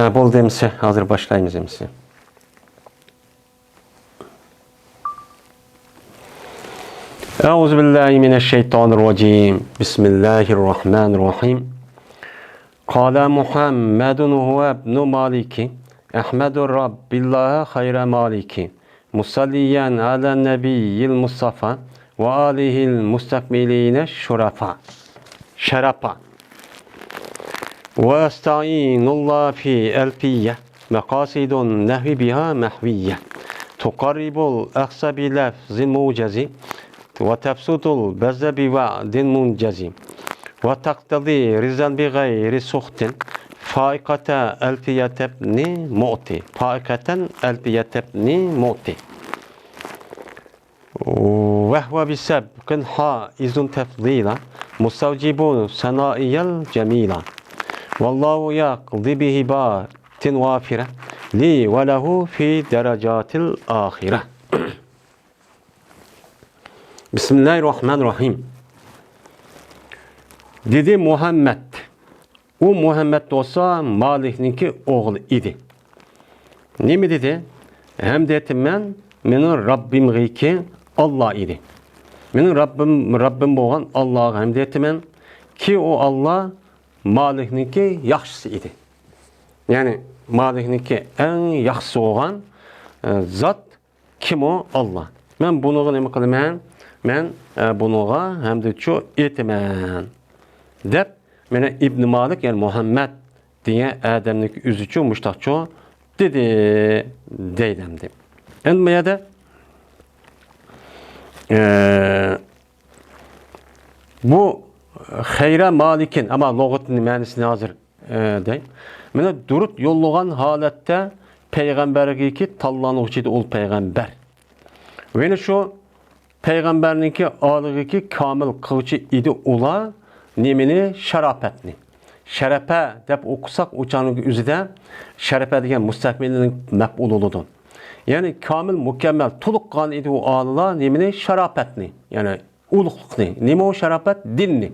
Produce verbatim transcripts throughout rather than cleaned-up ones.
ھە، بولدى ئەمىسە، ھازىر باشلايمىز ئەمىسە. أعوذ بالله من الشيطان الرجيم. بسم الله الرحمن الرحيم. قال محمد هو ابن مالك، أحمد رب الله خير مالك، مصليا على النبي المصطفى وآله المستكملين الشرفاء. شرفا. وأستعين الله في ألفية، مقاصد النحو بها محوية، تقرب الأخذ بلفظ موجز، وتبسط البذل بوعد منجز، وتقتضي رضا بغير سخط، فائقة ألفية ابن مؤتي، فائقة ألفية ابن مؤتي. وهو بسبق حائز تفضيلا، مستوجب ثنائي الجميلا. والله يقضي بهبات وافرة، لي وله في درجات الآخرة. بسم الله الرحمن الرحيم. دېدى مۇھەممەد. ئۇ مۇھەممەد بولسا مالىكنىڭكى ئوغلى ئىدى. نېمە دېدى؟ ھەمدە ئېيتىمەن، مېنىڭ رەببىمغىكى ئاللا ئىدى. مېنىڭ رەببىم، رەببىم بولغان ئاللاغا ھەمدە ئېيتىمەن كى، ئۇ ئاللا مالىكنىڭكى ياخشىسى ئىدى. يەنى مالىكنىڭكى ئەڭ ياخشىسى بولغان، ئە، زات كىم ئۇ؟ ئاللا. مەن بۇنىڭغا نېمە قىلىمەن؟ مەن، ئە، بۇنىڭغا ھەمدە شۇ ئېيتىمەن، دەپ، مانا ئىبنى مالىك، يەنى مۇھەممەد دېگەن ئادەمنىڭ ئۆزىچۇ مۇشتاقچۇ دېدى، دەيدۇ ئەمدى. ئەمدى بۇ يەردە، ئە، بۇ خەيرە مالىكىن، ئەمما لۇغەتنىڭ مەنىسىنى ھازىر ئە، دەي. مانا دۇرۇت يوللىغان ھالەتتە پەيغەمبەرگىكى تاللانغۇچى ئىدى ئۇ پەيغەمبەر. ۋە يەنە شۇ پەيغەمبەرنىڭكى ئالىغىكى كامىل قىلغۇچى ئىدى ئۇلار نېمىنى؟ شاراپەتنى. شەرەپە دەپ ئوقۇساق، ئۇ چاغنىڭ ئۆزىدە شەرەپە دېگەن مۇستەكمىلنىڭ مەپئۇلى بولىدۇ. يەنى كامىل، مۇكەممەل، تولۇق قىلغان ئىدى ئۇ ئالىلار نېمىنى؟ شاراپەتنى. يەنى ئۇلۇغلۇقنى، نېمە ئۇ شاراپەت؟ دىننى،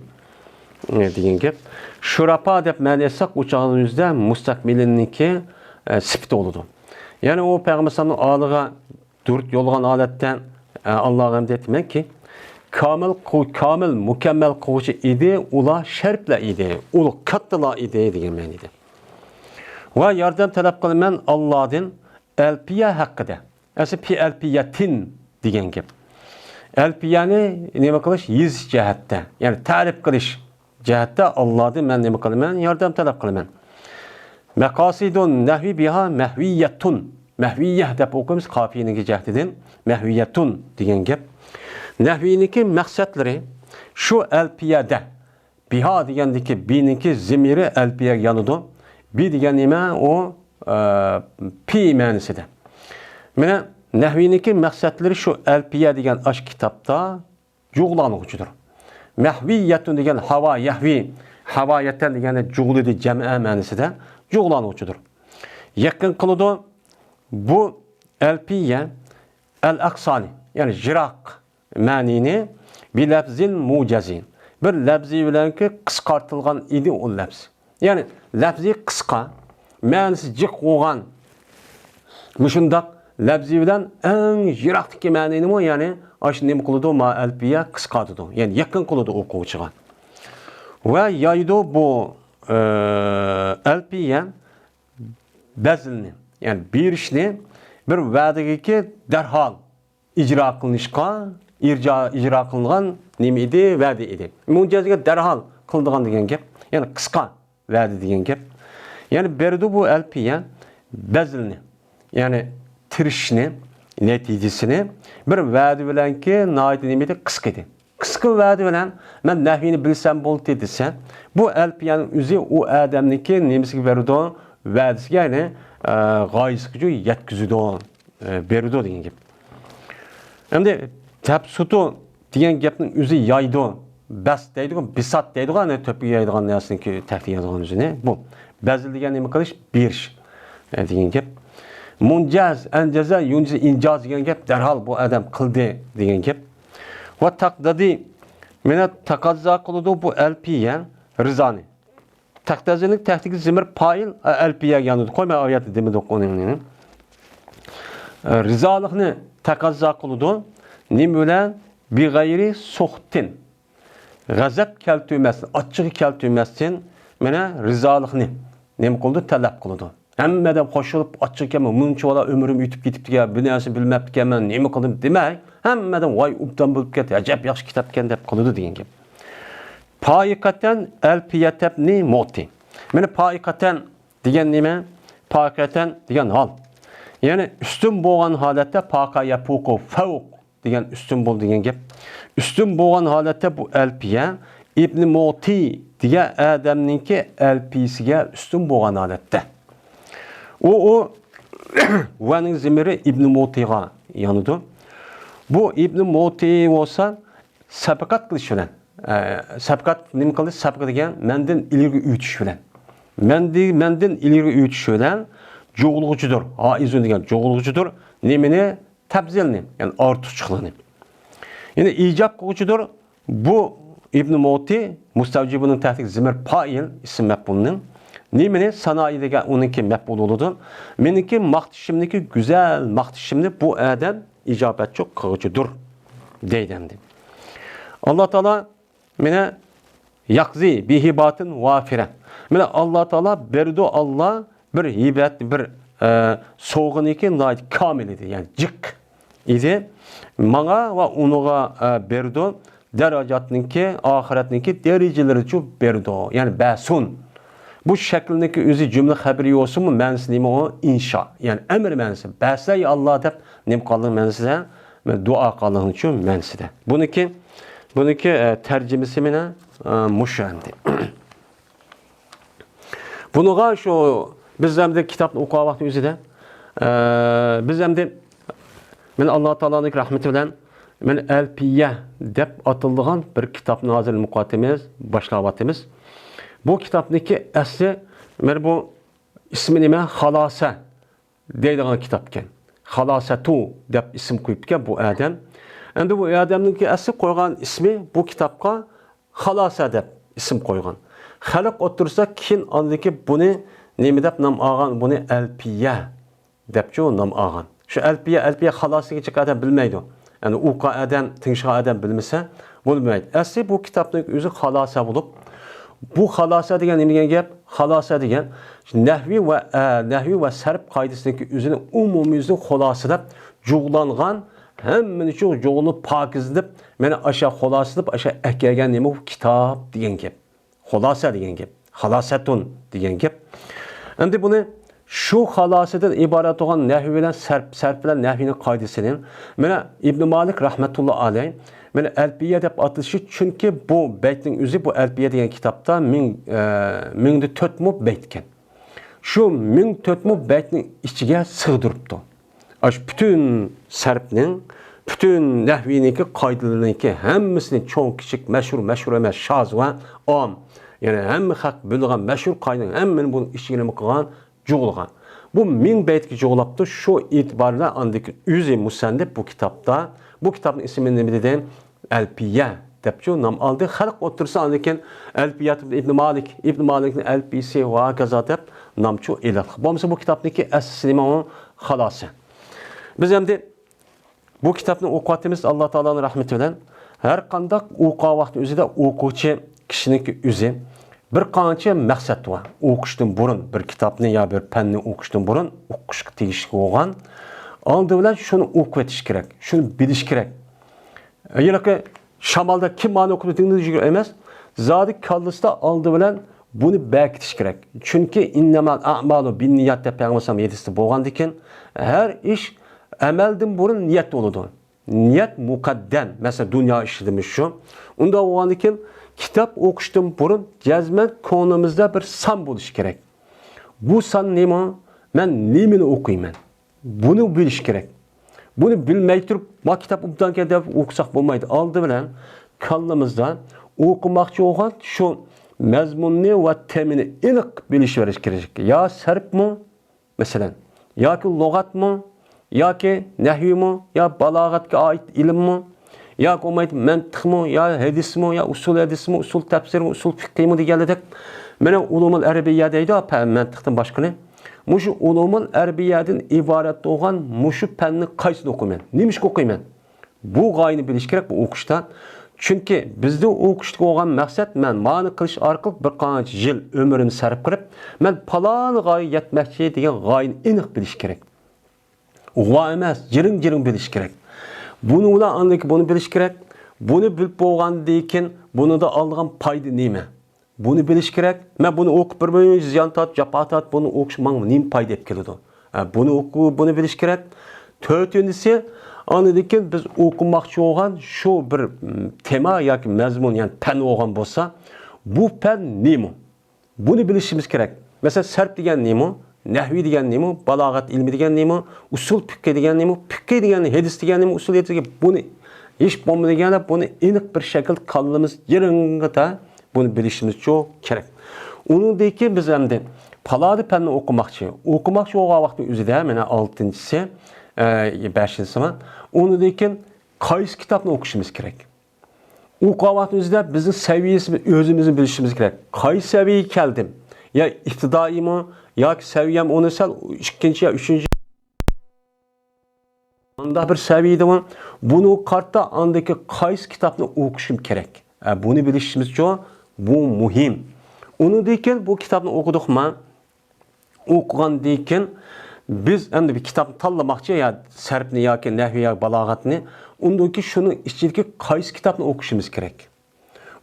ئە، دېگەن گەپ. شۇرەپا دەپ مەنە ئېيتساق، ئۇ چاغنىڭ ئۆزىدە مۇستەكمىلنىڭكى، ئە، سۈپىتى بولىدۇ. يەنى ئۇ پەيغەمبەر ئەلەيھىسسالامنىڭ ئالىغا دۇرۇت يوللىغان ھالەتتە، ئە، ئاللاغا ھەمدە ئېيتىمەنكى، كامىل قۇ-، كامىل، مۇكەممەل قىلغۇچى ئىدى، ئۇلار شەرىپلەر ئىدى، ئۇلۇغ كاتتىلار ئىدى دېگەن مەنىدە. ۋە ياردەم تەلەپ قىلىمەن ئاللادىن ئەلپىيە ھەققىدە. ئەسلى پى ئەلپىيەتىن دېگەن گەپ. ئەلپىيەنى نېمە قىلىش؟ يېزىش جەھەتتە، يەنى تەرىپ قىلىش جەھەتتە ئاللادىن مەن نېمە قىلىمەن؟ ياردەم تەلەپ قىلىمەن. مەقاسىدۇن نەھۋى بىھا مەھۋىيەتۇن. مەھۋىيە دەپ ئوقۇيمىز قاپىيىنىڭكى جەھىتىدىن. مەھۋىيەتۇن دېگەن گەپ. نەھۋىنىڭكى مەقسەتلىرى شۇ ئەلپىيەدە. بىھا دېگەندىكى بىنىڭكى زېمىرى ئەلپىيەگە يانىدۇ. بى دېگەن نېمە؟ ئۇ، ئە، پى مەنىسىدە. مانا، نەھۋىنىڭكى مەقسەتلىرى شۇ ئەلپىيە دېگەن ئاشۇ كىتابتا جۇغلانغۇچىدۇر. مەھۋىيەتۇن دېگەن ھاۋا يەھۋى، ھاۋايەتەن دېگەندە جۇغلىدى، جەمئە مەنىسىدە جۇغلانغۇچىدۇر. يېقىن قىلىدۇ. بۇ ئەلپىيە ئەل ئەقسانى، يەنى يىراق مەنىنى بىلەفزىن مۇجەزىن. بىر لەپزى بىلەنكى قىسقارتىلغان ئىدى ئۇ لەپز. يەنى لەپزى قىسقا، مەنىسى جىق بولغان مۇشۇنداق لەپزى بىلەن ئەڭ يىراقتىكى مەنىنىمۇ، يەنى ئاشۇ نېمە قىلىدۇ؟ ما ئەلپىيە قىسقارتىدۇ. يەنى يېقىن قىلىدۇ ئوقۇغۇچىغا. ۋە يايىدۇ بۇ، ئە، ئەلپىيە بەزلىنى، يەنى بېرىشنى بىر ۋەدىگىكى دەرھال ئىجرا قىلىنىشقا، ئىرجا-، ئىجرا قىلىنغان نېمە ئىدى؟ ۋەدە ئىدى. مۇجەزگە دەرھال قىلىدىغان دېگەن گەپ. يەنى قىسقا ۋەدە دېگەن گەپ. يەنى بېرىدۇ بۇ ئەلپىيە بەزلىنى، يەنى تىرىشىشنى، نەتىجىسىنى بىر ۋەدە بىلەنكى ناھايىتى نېمە ئىدى؟ قىسقا ئىدى. قىسقا ۋەدە بىلەن مەن نەھۋىنى بىلسەم بولدى دېسە، بۇ ئەلپىيەنىڭ ئۆزى ئۇ ئادەمنىڭكى نېمىسىگە بېرىدۇ؟ ۋەدىسىگە، يەنى، ئە، غايىسىگە يەتكۈزىدۇ، ئە، بېرىدۇ دېگەن گەپ. ئەمدى تەبسۇتۇ دېگەن گەپنىڭ ئۆزى يايدۇ. بەس دەيدىغۇ، بىسات دەيدىغۇ، ئەنە تۆپكە يايدىغان نەرسىنى تەكتىگە يايدىغان ئۆزىنى. بۇ بەزل دېگەن نېمە قىلىش؟ بېرىش، ئە، دېگەن گەپ. مۇنجەز، ئەنجەزە، يۇنجىز، ئىنجاز دېگەن گەپ دەرھال بۇ ئادەم قىلدى دېگەن گەپ. ۋە تەقدەدى، مانا تەقەززا قىلىدۇ بۇ ئەلپىيە رىزانى. تەقدىرنىڭ تەھتىدىكى زىمىر پائىل، ئە، ئەلپىيەگە يانىدۇ. قوي، مەن ئايەتنى دېمىدۇق ئۇنىڭ. ئە، رىزالىقنى تەقەززا قىلىدۇ. نېمە بىلەن؟ بىغەيرى سۇختىن. غەزەپ كەلتۈرمەستىن، ئاچچىقى كەلتۈرمەستىن، مانا رىزالىقنى نېمە قىلىدۇ؟ تەلەپ قىلىدۇ. ھەممە ئادەم خوش بولۇپ، ئاچچىقى كەلمەي، مۇنچىۋالا ئۆمرۈم ئۆتۈپ كېتىپتىكەن، بۇ نەرسىنى بىلمەپتىكەنمەن، نېمە قىلدىم دېمەي، ھەممە ئادەم ۋاي ئوبدان بولۇپ كەتتى، ئەجەب ياخشى كىتابكەن دەپ قىلىدۇ دېگەن گەپ. پائىقەتەن ئەلپىيەتەبنى مۇتى. مانا پائىقەتەن دېگەن نېمە؟ پائىقەتەن دېگەن ھال. يەنى ئۈستۈن بولغان ھالەتتە پاقا يەپۇقۇ فەۋق دېگەن ئۈستۈن بول دېگەن گەپ. ئۈستۈن بولغان ھالەتتە بۇ ئەلپىيە ئىبنى مۇتى دېگەن ئادەمنىڭكى ئەلپىيىسىگە ئۈستۈن بولغان ھالەتتە. ئۇ، ئۇ ۋەنىڭ زىمىرى ئىبنى مۇتىغا يانىدۇ. بۇ ئىبنى مۇتى بولسا سەبقەت قىلىش بىلەن، ئە، سەبقەت نېمە قىلدى؟ سەبقە دېگەن مەندىن ئىلگىرى ئۆتۈش بىلەن. مەندى-، مەندىن ئىلگىرى ئۆتۈش بىلەن جۇغلىغۇچىدۇر. ھائىزۇن دېگەن جۇغلىغۇچىدۇر. نېمىنى؟ تەپزىلنى، يەنى ئارتۇقچىلىقنى. يەنى ئىجاب قىلغۇچىدۇر. بۇ ئىبنى مۇتى مۇستەۋجىبۇنىڭ تەھتىدىكى زىمىر پائىل ئىسىم مەپئۇلنىڭ نېمىنى؟ سانائى دېگەن ئۇنىڭكى مەپئۇلى بولىدۇ. مېنىڭكى ماختىشىمنىكى گۈزەل ماختىشىمنى بۇ ئادەم ئىجابەتچى قىلغۇچىدۇر دەيدۇ ئەمدى. ئاللا تائالا مانا ياقزى بىھىباتىن ۋافىرە. مانا ئاللا تائالا بېرىدۇ، ئاللا بىر ھىبەت، بىر، ئە، سوۋغىنىكى ناھايىتى كامىل ئىدى، يەنى جىق ئىدى. ماڭا ۋە ئۇنىڭغا، ئە، بېرىدۇ. دەرەجاتنىڭكى، ئاخىرەتنىڭكى دەرىجىلىرىچۇ بېرىدۇ، يەنى بەسۇن. بۇ شەكىلنىڭكى ئۆزى جۈملە خەبىرى بولسىمۇ، مەنىسى نېمە ئۇ؟ ئىنشا، يەنى ئەمر مەنىسى. بەسەي ئاللا دەپ نېمە قالدىغان مەنىسىدە؟ دۇئا قالدىغىنىچۇ مەنىسىدە. بۇنىڭكى، بۇنىڭكى، ئە، تەرجىمىسى مانا، ئە، مۇشۇ ئەمدى. بۇنىڭغا شۇ بىز ئەمدى كىتابنى ئوقۇغان ۋاقتى ئۆزىدە، ئە، بىز ئەمدى مانا ئاللا تائالانىڭ رەھمىتى بىلەن مانا ئەلپىيە دەپ ئاتىلىدىغان بىر كىتابنى ھازىر مۇقەددىمىمىز باشلاۋاتىمىز. بۇ كىتابنىڭكى ئەسلى مانا بۇ ئىسمى نېمە؟ خالاسە دەيدىغان كىتابكەن. خالاسەتۇ دەپ ئىسىم قويۇپتىكەن بۇ ئادەم. ئەمدى بۇ ئادەمنىڭكى ئەسلى قويغان ئىسمى بۇ كىتابقا خالاسە دەپ ئىسىم قويغان. خەلق ئوتتۇرىسىدا كېيىن ئاندىكى بۇنى نېمە دەپ نام ئالغان؟ بۇنى ئەلپىيە دەپچۇ نام ئالغان. شۇ ئەلپىيە، ئەلپىيە خالاسىگىچە ئادەم بىلمەيدۇ. يەنى ئوقۇغان ئادەم، تىڭشىغان ئادەم بىلمىسە، بۇنى بىلمەيدۇ. ئەسلى بۇ كىتابنىڭ ئۆزى خالاسە بولۇپ، بۇ خالاسە دېگەن نېمە دېگەن گەپ؟ خالاسە دېگەن نەھۋى ۋە، ئە، نەھۋى ۋە سەرپ قائىدىسىنىڭكى ئۆزىنى ئومۇميۈزلۈك خۇلاسىلەپ جۇغلانغان، ھەممىنى شۇ جۇغلىنىپ پاكىزلىنىپ، مانا ئاشا خۇلاسىلىپ ئاشا ئەكەلگەن نېمە بۇ كىتاب دېگەن گەپ. خۇلاسە دېگەن گەپ. خالاسەتۇن دېگەن گەپ. ئەمدى بۇنى شۇ خالاسىدىن ئىبارەت بولغان نەھۋى بىلەن سەرپ، سەرپ بىلەن نەھۋىنىڭ قائىدىسىنى، مانا ئىبنى مالىك رەھمەتۇللا ئەلەيھ، مانا ئەلپىيە دەپ ئاتىلىشى، چۈنكى بۇ بەيتنىڭ ئۆزى، بۇ ئەلپىيە دېگەن كىتابتا مىڭ، ئە، مىڭدا تۆت مۇ بەيتكەن. شۇ مىڭ تۆت مۇ بەيتنىڭ ئىچىگە سىغدۇرۇپتۇ. ئاشۇ پۈتۈن سەرپنىڭ، پۈتۈن نەھۋىنىڭكى، قائىدىلىرىنىڭكى ھەممىسىنى، چوڭ، كىچىك، مەشھۇر، مەشھۇر ئەمەس، شاز ۋە ئام، يەنى ھەممە خەق بىلىدىغان مەشھۇر قائىدىنىڭ ھەممىنى بۇنىڭ ئىچىگە نېمە قىلغان؟ جۇغلىغان. بۇ مىڭ بەيتكە جۇغلاپتۇ. شۇ ئېتىبار بىلەن ئاندىكى ئۆزى مۇسەننىپ بۇ كىتابتا، بۇ كىتابنىڭ ئىسمى نېمە دېدى؟ ئەلپىيە دەپچۇ نام ئالدى. خەلق ئوتتۇرىسىدا ئاندىن كېيىن ئەلپىيەت ئىبن مالىك، ئىبن مالىكنىڭ ئەلپىيىسى ۋە ھاكازا دەپ نامچۇ ئېلىقلىق. بولمىسا بۇ كىتابنىڭكى ئەسلىسى نېمە ئۇ؟ خالاسە. بىز ئەمدى بۇ كىتابنى ئوقۇۋاتىمىز، ئاللا تائالانىڭ رەھمىتى بىلەن. ھەر قانداق ئوقۇغان ۋاقتى ئۆزىدە ئوقۇغۇچى كىشىنىڭكى ئۆزى بىر قانچە مەقسەت بار. ئوقۇشتىن بۇرۇن، بىر كىتابنى يا بىر پەننى ئوقۇشتىن بۇرۇن، ئوقۇشقا تېگىشلىك بولغان، ئالدى بىلەن شۇنى ئوقۇۋېتىش كېرەك، شۇنى بىلىش كېرەك. ھېلىقى شامالدا كىم مانا ئوقۇپ دىڭدىڭ يۈگۈر ئەمەس، زادى كاللىسىدا ئالدى بىلەن بۇنى بەكىتىش كېرەك. چۈنكى ئىننەمەل ئەمالۇ بىننىيات دەپ پەيغەمبەر ئەلەيھىسسالام ھەدىستە بولغاندىكىن، ھەر ئىش ئەمەلدىن بۇرۇن نىيەت بولىدۇ. نىيەت مۇقەددەم. مەسىلەن، دۇنيا ئىشلىرىمىز شۇ. ئۇنداق بولغاندىكىن، كىتاب ئوقۇشتىن بۇرۇن جەزمەن كۆڭلىمىزدە بىر سان بولۇشى كېرەك. بۇ سان نېمە؟ مەن نېمىنى ئوقۇيمەن؟ بۇنى بىلىش كېرەك. بۇنى بىلمەي تۇرۇپ، ما كىتاب ئوبدانكەن دەپ ئوقۇساق بولمايدۇ. ئالدى بىلەن كاللىمىزدا ئوقۇماقچى بولغان شۇ مەزمۇننى ۋە تېمىنى ئېنىق بىلىش بېرىش كېرەك. يا سەرپمۇ، مەسىلەن، ياكى لۇغەتمۇ، ياكى نەھۋىمۇ، يا بالاغەتكە ئائىت ئىلىممۇ، ياكى بولمايدۇ مەنتىقمۇ، يا ھەدىسمۇ، يا ئۇسۇل ھەدىسمۇ، ئۇسۇل تەپسىرمۇ، ئۇسۇل فىقھىمۇ دېگەنلىدەك مانا ئۇلۇمۇل ئەرەبىيە دەيدۇ، پەن مەنتىقتىن باشقىنى. مۇشۇ ئۇلۇمۇل ئەرەبىيەدىن ئىبارەت بولغان مۇشۇ پەننى قايسىنى ئوقۇيمەن؟ نېمىشقا ئوقۇيمەن؟ بۇ غايىنى بىلىش كېرەك بۇ ئوقۇشتا. چۈنكى بىزدە ئوقۇشتىكى بولغان مەقسەت، مەن مانى قىلىش ئارقىلىق بىر قانچە يىل ئۆمرۈمنى سەرپ قىلىپ، مەن پالان غايىگە يەتمەكچى دېگەن غايىنى ئېنىق بىلىش كېرەك. غۇۋا ئەمەس، جىرىڭ-جىرىڭ بىلىش كېرەك. بۇنى بىلەن ئاندىن كېيىن بۇنى بىلىش كېرەك. بۇنى بىلىپ بولغاندىن كېيىن بۇنىڭدا ئالىدىغان پايدا نېمە؟ بۇنى بىلىش كېرەك. مەن بۇنى ئوقۇپ بىر مىليون زىيان تارتىپ، جاپا تارتىپ، بۇنى ئوقۇش ماڭا نېمە پايدا ئېلىپ كېلىدۇ؟ ھە، بۇنى ئوقۇ-، بۇنى بىلىش كېرەك. تۆتىنچىسى، ئاندىن كېيىن بىز ئوقۇماقچى بولغان شۇ بىر، م، تېما ياكى مەزمۇن، يەنى پەن بولغان بولسا، بۇ پەن نېمە؟ بۇنى بىلىشىمىز كېرەك. مەسىلەن، سەرپ دېگەن نېمە؟ نەھۋى دېگەن نېمە؟ بالاغەت ئىلمى دېگەن نېمە؟ ئۇسۇل پىقھى دېگەن نېمە؟ پىقھى دېگەن، ھەدىس دېگەن نېمە؟ ئۇسۇل ھەدىس دېگەن، بۇنى ھېچ بولمىدىغاندا بۇنى ئېنىق بىر شەكىلدە كاللىمىز يېرىڭغىتا بۇنى بىلىشىمىز چوق كېرەك. ئۇنىڭدىن كېيىن بىز ئەمدى پالادا پەننى ئوقۇماقچى. ئوقۇماقچى بولغان ۋاقىتنىڭ ئۆزىدە، مانا، ئالتىنچىسى، ئە، بەشىنچىسى بار. ئۇنىڭدىن كېيىن قايسى كىتابنى ئوقۇشىمىز كېرەك؟ ئوقۇغان ۋاقتىمىزدا بىزنىڭ سەۋىيەسىمىز، ئۆزىمىزنى بىلىشىمىز كېرەك. قايسى سەۋىيەگە كەلدىم؟ يا ئىپتىدائىيمۇ، ياكى سەۋىيەم ئۇنى سەل ئىككىنچى يا ئۈچىنچى، مۇنداق بىر سەۋىيەدىمۇ؟ بۇنىڭغا قارىتا ئاندىكى قايسى كىتابنى ئوقۇشۇم كېرەك؟ ئە، بۇنى بىلىشىمىزچۇ، بۇ مۇھىم. ئۇنىڭدىن كېيىن بۇ كىتابنى ئوقۇدۇقما؟ ئوقۇغاندىن كېيىن بىز ئەمدى بىر كىتابنى تاللىماقچى، يا سەرپنى ياكى نەھۋى ياكى بالاغەتنى. ئۇندىن كېيىن شۇنىڭ ئىچىدىكى قايسى كىتابنى ئوقۇشىمىز كېرەك؟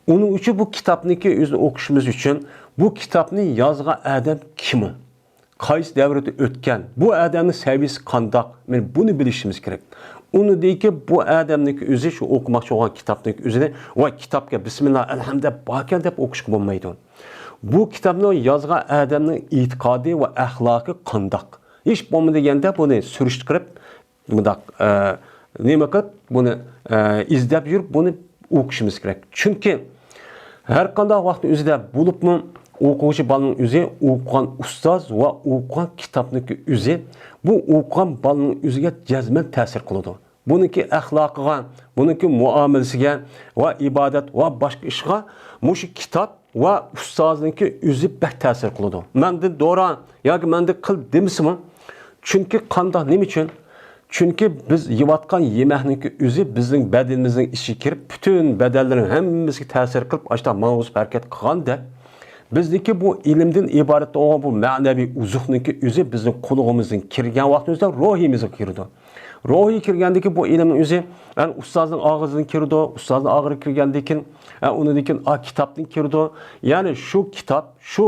ئۇنىڭ ئۈچۈن بۇ كىتابنىڭكى ئۆزىنى ئوقۇشىمىز ئۈچۈن بۇ كىتابنى يازغان ئادەم كىم ئۇ؟ قايسى دەۋردە ئۆتكەن؟ بۇ ئادەمنىڭ سەۋىيەسى قانداق؟ مانا بۇنى بىلىشىمىز كېرەك. ئۇنىڭدىن كېيىن بۇ ئادەمنىڭكى ئۆزى شۇ ئوقۇماقچى بولغان كىتابنىڭكى ئۆزىنى، ۋاي كىتابكەن، بىسمىللا، ئەلھەم دەپ باركەن دەپ ئوقۇشقا بولمايدۇ. بۇ كىتابنى يازغان ئادەمنىڭ ئېتىقادى ۋە ئەخلاقى قانداق؟ ھېچ بولمىدى دېگەندە بۇنى سۈرۈشتۈرۈپ، مۇنداق، ئە، نېمە قىلىپ، بۇنى، ئە، ئىزدەپ يۈرۈپ، بۇنى ئوقۇشىمىز كېرەك. چۈنكى ھەر قانداق ۋاقىتنىڭ ئۆزىدە بولۇپمۇ، ئوقۇغۇچى بالىنىڭ ئۆزى، ئوقۇغان ئۇستاز ۋە ئوقۇغان كىتابنىڭكى ئۆزى، بۇ ئوقۇغان بالىنىڭ ئۆزىگە جەزمەن تەسىر قىلىدۇ. بۇنىڭكى ئەخلاقىغا، بۇنىڭكى مۇئامىلىسىگە ۋە ئىبادەت ۋە باشقا ئىشقا مۇشۇ كىتاب ۋە ئۇستازنىڭكى ئۆزى بەك تەسىر قىلىدۇ. مەندىن دورا ياكى مەندىن قىل دېمىسىمۇ، چۈنكى قانداق، نېمە ئۈچۈن؟ چۈنكى بىز يەۋاتقان يېمەكنىڭكى ئۆزى بىزنىڭ بەدىنىمىزنىڭ ئىچىگە كىرىپ، پۈتۈن بەدەنلەرنىڭ ھەممىسىگە تەسىر قىلىپ، ئاشۇنداق ماڭغۇزۇپ ھەرىكەت قىلغاندەك، بىزنىڭكى بۇ ئىلىمدىن ئىبارەت بولغان بۇ مەنىۋى ئوزۇقنىڭكى ئۆزى بىزنىڭ قولىمىزدىن كىرگەن ۋاقتىمىزدا روھىمىزغا كىرىدۇ. روھى كىرگەندىكى بۇ ئىلىم ئۆزى، يەنى ئۇستازنىڭ ئاغزىدىن كىرىدۇ، ئۇستازنىڭ ئاغزىدىن كىرگەندىن كېيىن، ئە، ئۇنىڭدىن كېيىن، ئا، كىتابتىن كىرىدۇ. يەنى شۇ كىتاب، شۇ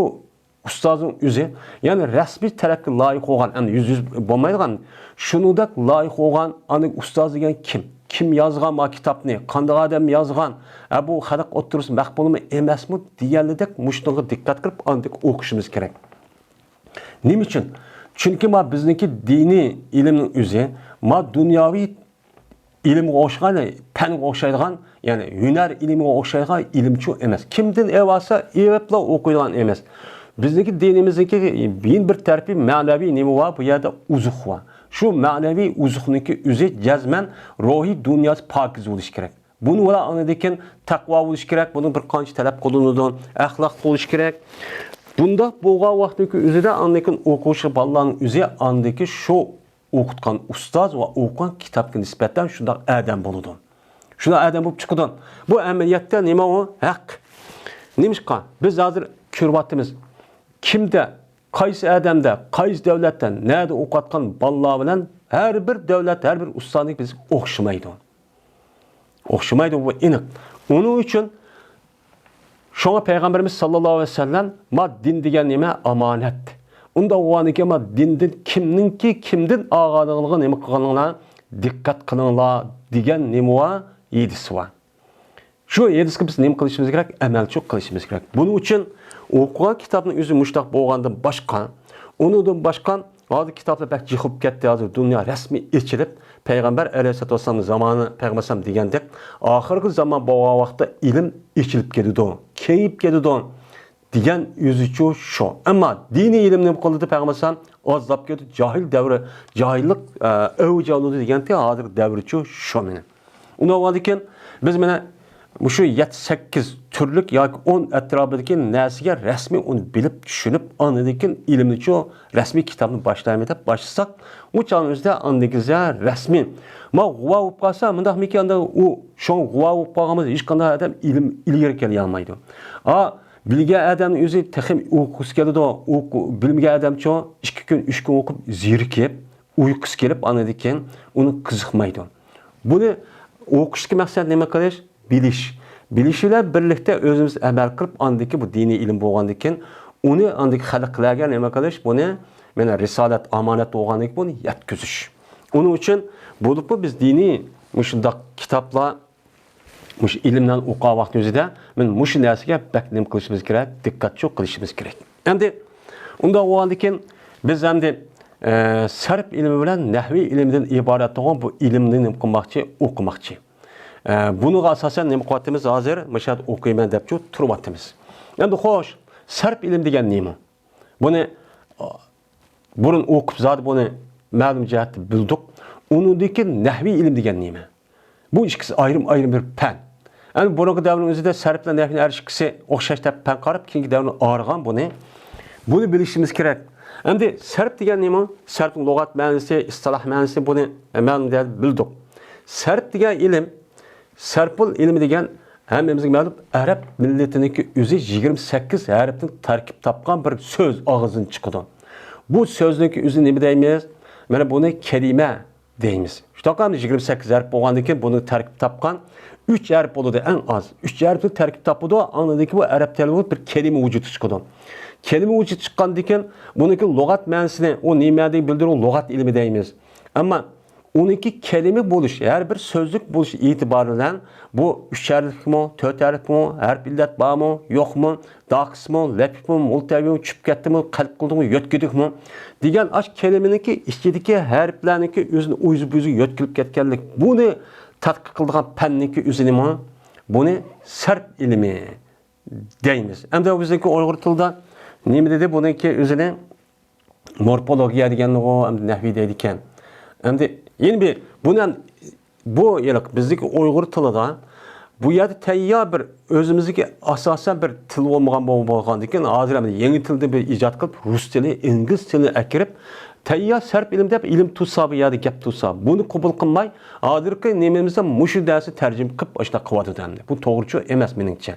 ئۇستازنىڭ ئۆزى، يەنى رەسمىي تەرەپكە لايىق بولغان، ئەمدى يۈز يۈز بولمايدىغان، شۇنىڭدەك لايىق بولغان، ئاندىن ئۇستاز دېگەن كىم؟ كىم يازغان ما كىتابنى؟ قانداق ئادەم يازغان؟ ئە، بۇ خەلق ئوتتۇرىسىدا مەقبۇلمۇ ئەمەسمۇ دېگەنلىدەك مۇشۇنىڭغا دىققەت قىلىپ، ئاندىن ئوقۇشىمىز كېرەك. نېمە ئۈچۈن؟ چۈنكى ما بىزنىڭكى دىنىي ئىلىمنىڭ ئۆزى، ما دۇنياۋى ئىلىمغا ئوخشىغان، پەنگە ئوخشايدىغان، يەنى ھۈنەر ئىلمىگە ئوخشايدىغان ئىلىمچۇ ئەمەس. كىمدىن ئېۋالسا ئېۋەپلا ئوقۇيدىغان ئەمەس. بىزنىڭكى دىنىمىزنىڭكى يەنە بىر تەرىپى مەنىۋى نېمە بار؟ بۇ يەردە ئوزۇق بار. شۇ مەنىۋى ئوزۇقنىڭكى ئۆزى جەزمەن روھىي دۇنياسى پاكىز بولۇشى كېرەك. بۇنى ئۇلار ئاندىن كېيىن تەقۋا بولۇشى كېرەك، بۇنىڭ بىر قانچە تەلەپ قىلىنىدۇ، ئەخلاق بولۇشى كېرەك. بۇنداق بولغان ۋاقىتنىڭكى ئۆزىدە ئاندىن كېيىن ئوقۇغۇچى بالىلارنىڭ ئۆزى ئاندىن كېيىن شۇ ئوقۇتقان ئۇستاز ۋە ئوقۇغان كىتابقا نىسبەتەن شۇنداق ئادەم بولىدۇ. شۇنداق ئادەم بولۇپ چىقىدۇ. بۇ ئەمەلىيەتتە نېمە ئۇ؟ ھەق. نېمىشقا؟ بىز ھازىر كۆرۈۋاتىمىز. كىمدە، قايسى ئادەمدە، قايسى دۆلەتتە، نەدە ئوقۇۋاتقان بالىلار بىلەن ھەر بىر دۆلەت، ھەر بىر ئۇستازنىڭكى بىز ئوخشىمايدۇ. ئوخشىمايدۇ، بۇ ئېنىق. ئۇنىڭ ئۈچۈن شۇڭا پەيغەمبىرىمىز ساللاللاھۇ ئەلەيھى ۋەسەللەم، ما دىن دېگەن نېمە؟ ئامانەت. ئۇنداق بولغاندىكىن، ما دىندىن كىمنىڭكى كىمدىن ئالغانلىقىغا نېمە قىلغىنىڭلار، دىققەت قىلىڭلار دېگەن نېمە بار؟ ھەدىسى بار. شۇ ھەدىسكە بىز نېمە قىلىشىمىز كېرەك؟ ئەمەلچىلىك قىلىشىمىز كېرەك. بۇنىڭ ئۈچۈن ئوقۇغان كىتابنىڭ ئۆزى مۇشۇنداق بولغاندىن باشقا، ئۇنىڭدىن باشقا، ھازىر كىتابلار بەك جىق بولۇپ كەتتى. ھازىر دۇنيا رەسمىي ئېچىلىپ، پەيغەمبەر ئەلەيھىسسالاتۇ ۋەسسالامنىڭ زامانى، پەيغەمبەر ئەلەيھىسسالام دېگەندەك، ئاخىرقى زامان بولغان ۋاقىتتا ئىلىم ئېچىلىپ كېتىدۇ، كېڭىيىپ كېتىدۇ دېگەن ئۆزىچۇ شۇ. ئەمما دىنىي ئىلىم نېمە قىلدى؟ پەيغەمبەر ئەلەيھىسسالام ئازلاپ كەتتى. جاھىل دەۋرى، جاھىللىق، ئە، ئەۋج ئالىدۇ دېگەنتى، ھازىر دەۋرىچۇ شۇ مېنى. ئۇنداق بولغاندىكىن، بىز مانا مۇشۇ يەتتە، سەككىز تۈرلۈك ياكى ئون ئەتراپىدىكى نەرسىگە رەسمىي ئۇنى بىلىپ، چۈشىنىپ، ئاندىن كېيىن ئىلىمنىچۇ رەسمىي كىتابنى باشلايمەن دەپ باشلىساق، ئۇ چاغنىڭ ئۆزىدە ئاندىكىزە رەسمىي. ما غۇۋا بولۇپ قالسا، مۇنداقمىكىن، ئاندا ئۇ شۇڭا غۇۋا بولۇپ قالغان بولسا، ھېچقانداق ئادەم ئىلىم ئىلگىرى كېلەلمەيدۇ. ئا، بىلگەن ئادەمنىڭ ئۆزى تېخى ئوقۇغۇسى كېلىدۇ. ئوقۇ-، بىلمىگەن ئادەمچۇ ئىككى كۈن، ئۈچ كۈن ئوقۇپ زېرىكىپ، ئۇيقۇسى كېلىپ، ئاندىن كېيىن ئۇنى قىزىقمايدۇ. بۇنى ئوقۇشتىكى مەقسەت نېمە قىلىش؟ بىلىش. بىلىش بىلەن بىرلىكتە ئۆزىمىز ئەمەل قىلىپ، ئاندىكى بۇ دىنىي ئىلىم بولغاندىكىن، ئۇنى ئاندىكى خەلقلەرگە نېمە قىلىش؟ بۇنى مانا رىسالەت، ئامانەت بولغاندىكىن بۇنى يەتكۈزۈش. ئۇنىڭ ئۈچۈن بولۇپمۇ بىز دىنىي مۇشۇنداق كىتابلار، مۇشۇ ئىلىملەرنى ئوقۇغان ۋاقتىمىزدا مانا مۇشۇ نەرسىگە بەك نېمە قىلىشىمىز كېرەك؟ دىققەتچۇ قىلىشىمىز كېرەك. ئەمدى ئۇنداق بولغاندىكىن بىز ئەمدى، ئە، سەرپ ئىلمى بىلەن نەھۋىي ئىلمىدىن ئىبارەت بولغان بۇ ئىلىمنى نېمە قىلماقچى؟ ئوقۇماقچى. ئە، بۇنىڭغا ئاساسەن نېمە قىلىۋاتىمىز؟ ھازىر مۇشۇ يەردە ئوقۇيمەن دەپچۇ تۇرۇۋاتىمىز. ئەمدى خوش، سەرپ ئىلىم دېگەن نېمە؟ بۇنى، ئا، بۇرۇن ئوقۇپ زادى بۇنى مەلۇم جەھەتتە بىلدۇق. ئۇنىڭدىن كېيىن نەھۋىي ئىلىم دېگەن نېمە؟ بۇ ئىككىسى ئايرىم-ئايرىم بىر پەن. يەنى بۇرۇنقى دەۋرنىڭ ئۆزىدە سەرپ بىلەن نەھۋىنى ھەر ئىككىسى ئوخشاش دەپ پەن قاراپ، كېيىنكى دەۋرنى ئايرىغان بۇنى. بۇنى بىلىشىمىز كېرەك. ئەمدى سەرپ دېگەن نېمە؟ سەرپنىڭ لۇغەت مەنىسى، ئىستىلاھ مەنىسى، بۇنى مەلۇم دەرىجىدە بىلدۇق. سەرپ دېگەن ئىلىم، سەرپۇل ئىلمى دېگەن ھەممىمىزگە مەلۇم، ئەرەب مىللىتىنىڭكى ئۆزى يىگىرمە سەككىز ھەرپتىن تەركىب تاپقان بىر سۆز ئاغزىدىن چىقىدۇ. بۇ سۆزنىڭكى ئۆزى نېمە دەيمىز؟ مانا بۇنى كەلىمە دەيمىز. شۇنداقلا يىگىرمە سەككىز ھەرپ بولغاندىن كېيىن بۇنى تەركىب تاپقان ئۈچ ھەرپ بولىدۇ ئەڭ ئاز. ئۈچ ھەرپنى تەركىب تاپىدۇ، ئاندىن كېيىن بۇ ئەرەب تىلى بىر كەلىمە ۋۇجۇدقا چىقىدۇ. كەلىمە ۋۇجۇدقا چىققاندىن كېيىن بۇنىڭكى لۇغەت مەنىسىنى، ئۇ نېمىنى بىلدۈرىدۇ، لۇغەت ئىلمى دەيمىز. ئەمما ئۇنىڭكى كەلىمە بولۇش، ھەر بىر سۆزلۈك بولۇش ئېتىبارى بىلەن بۇ ئۈچ ھەرپلىكمۇ، تۆت ھەرپمۇ، ھەرپ ئىللەت بارمۇ، يوقمۇ، داقىسمۇ، لەپىكمۇ، مۇلتەۋىمۇ، چۈشۈپ كەتتىمۇ، قەلب قىلدىمۇ، يۆتكىدۇكمۇ دېگەن ئاش كەلىمىنىڭكى ئىچىدىكى ھەرپلەرنىڭكى ئۆزىنى ئۆزى بۆزۈگە يۆتكىلىپ كەتكەنلىك. بۇنى تەتقىق قىلىدىغان پەننىڭكى ئۆزى نېمە؟ بۇنى سەرپ ئىلمى دەيمىز. ئەمدى بىزنىڭكى ئۇيغۇر تىلىدا نېمە دېدى؟ بۇنىڭكى ئۆزىنى مورفولوگىيە دېگەننىغۇ ئەمدى نەھۋىي دەيدىكەن. ئەمدى يەنە بىر، بۇنى ھەم، بۇ ھېلىقى بىزنىڭكى ئۇيغۇر تىلىدا بۇ يەردە تەييار بىر ئۆزىمىزدىكى ئاساسەن بىر تىل بولمىغان بول-، بولغاندىكىن، ھازىر ئەمدى يېڭى تىلنى بىر ئىجاد قىلىپ، رۇس تىلى، ئىنگلىز تىلىنى ئەكىرىپ، تەييار سەرپ ئىلىم دەپ ئىلىم تۇرسا، بۇ يەردە گەپ تۇرسا، بۇنى قوبۇل قىلماي، ھازىرقى نېمىمىزدە مۇشۇ دەرسنى تەرجىمە قىلىپ، ئاشۇنداق قىلىۋاتىدۇ ئەمدى. بۇ توغرىچۇ ئەمەس مېنىڭچە.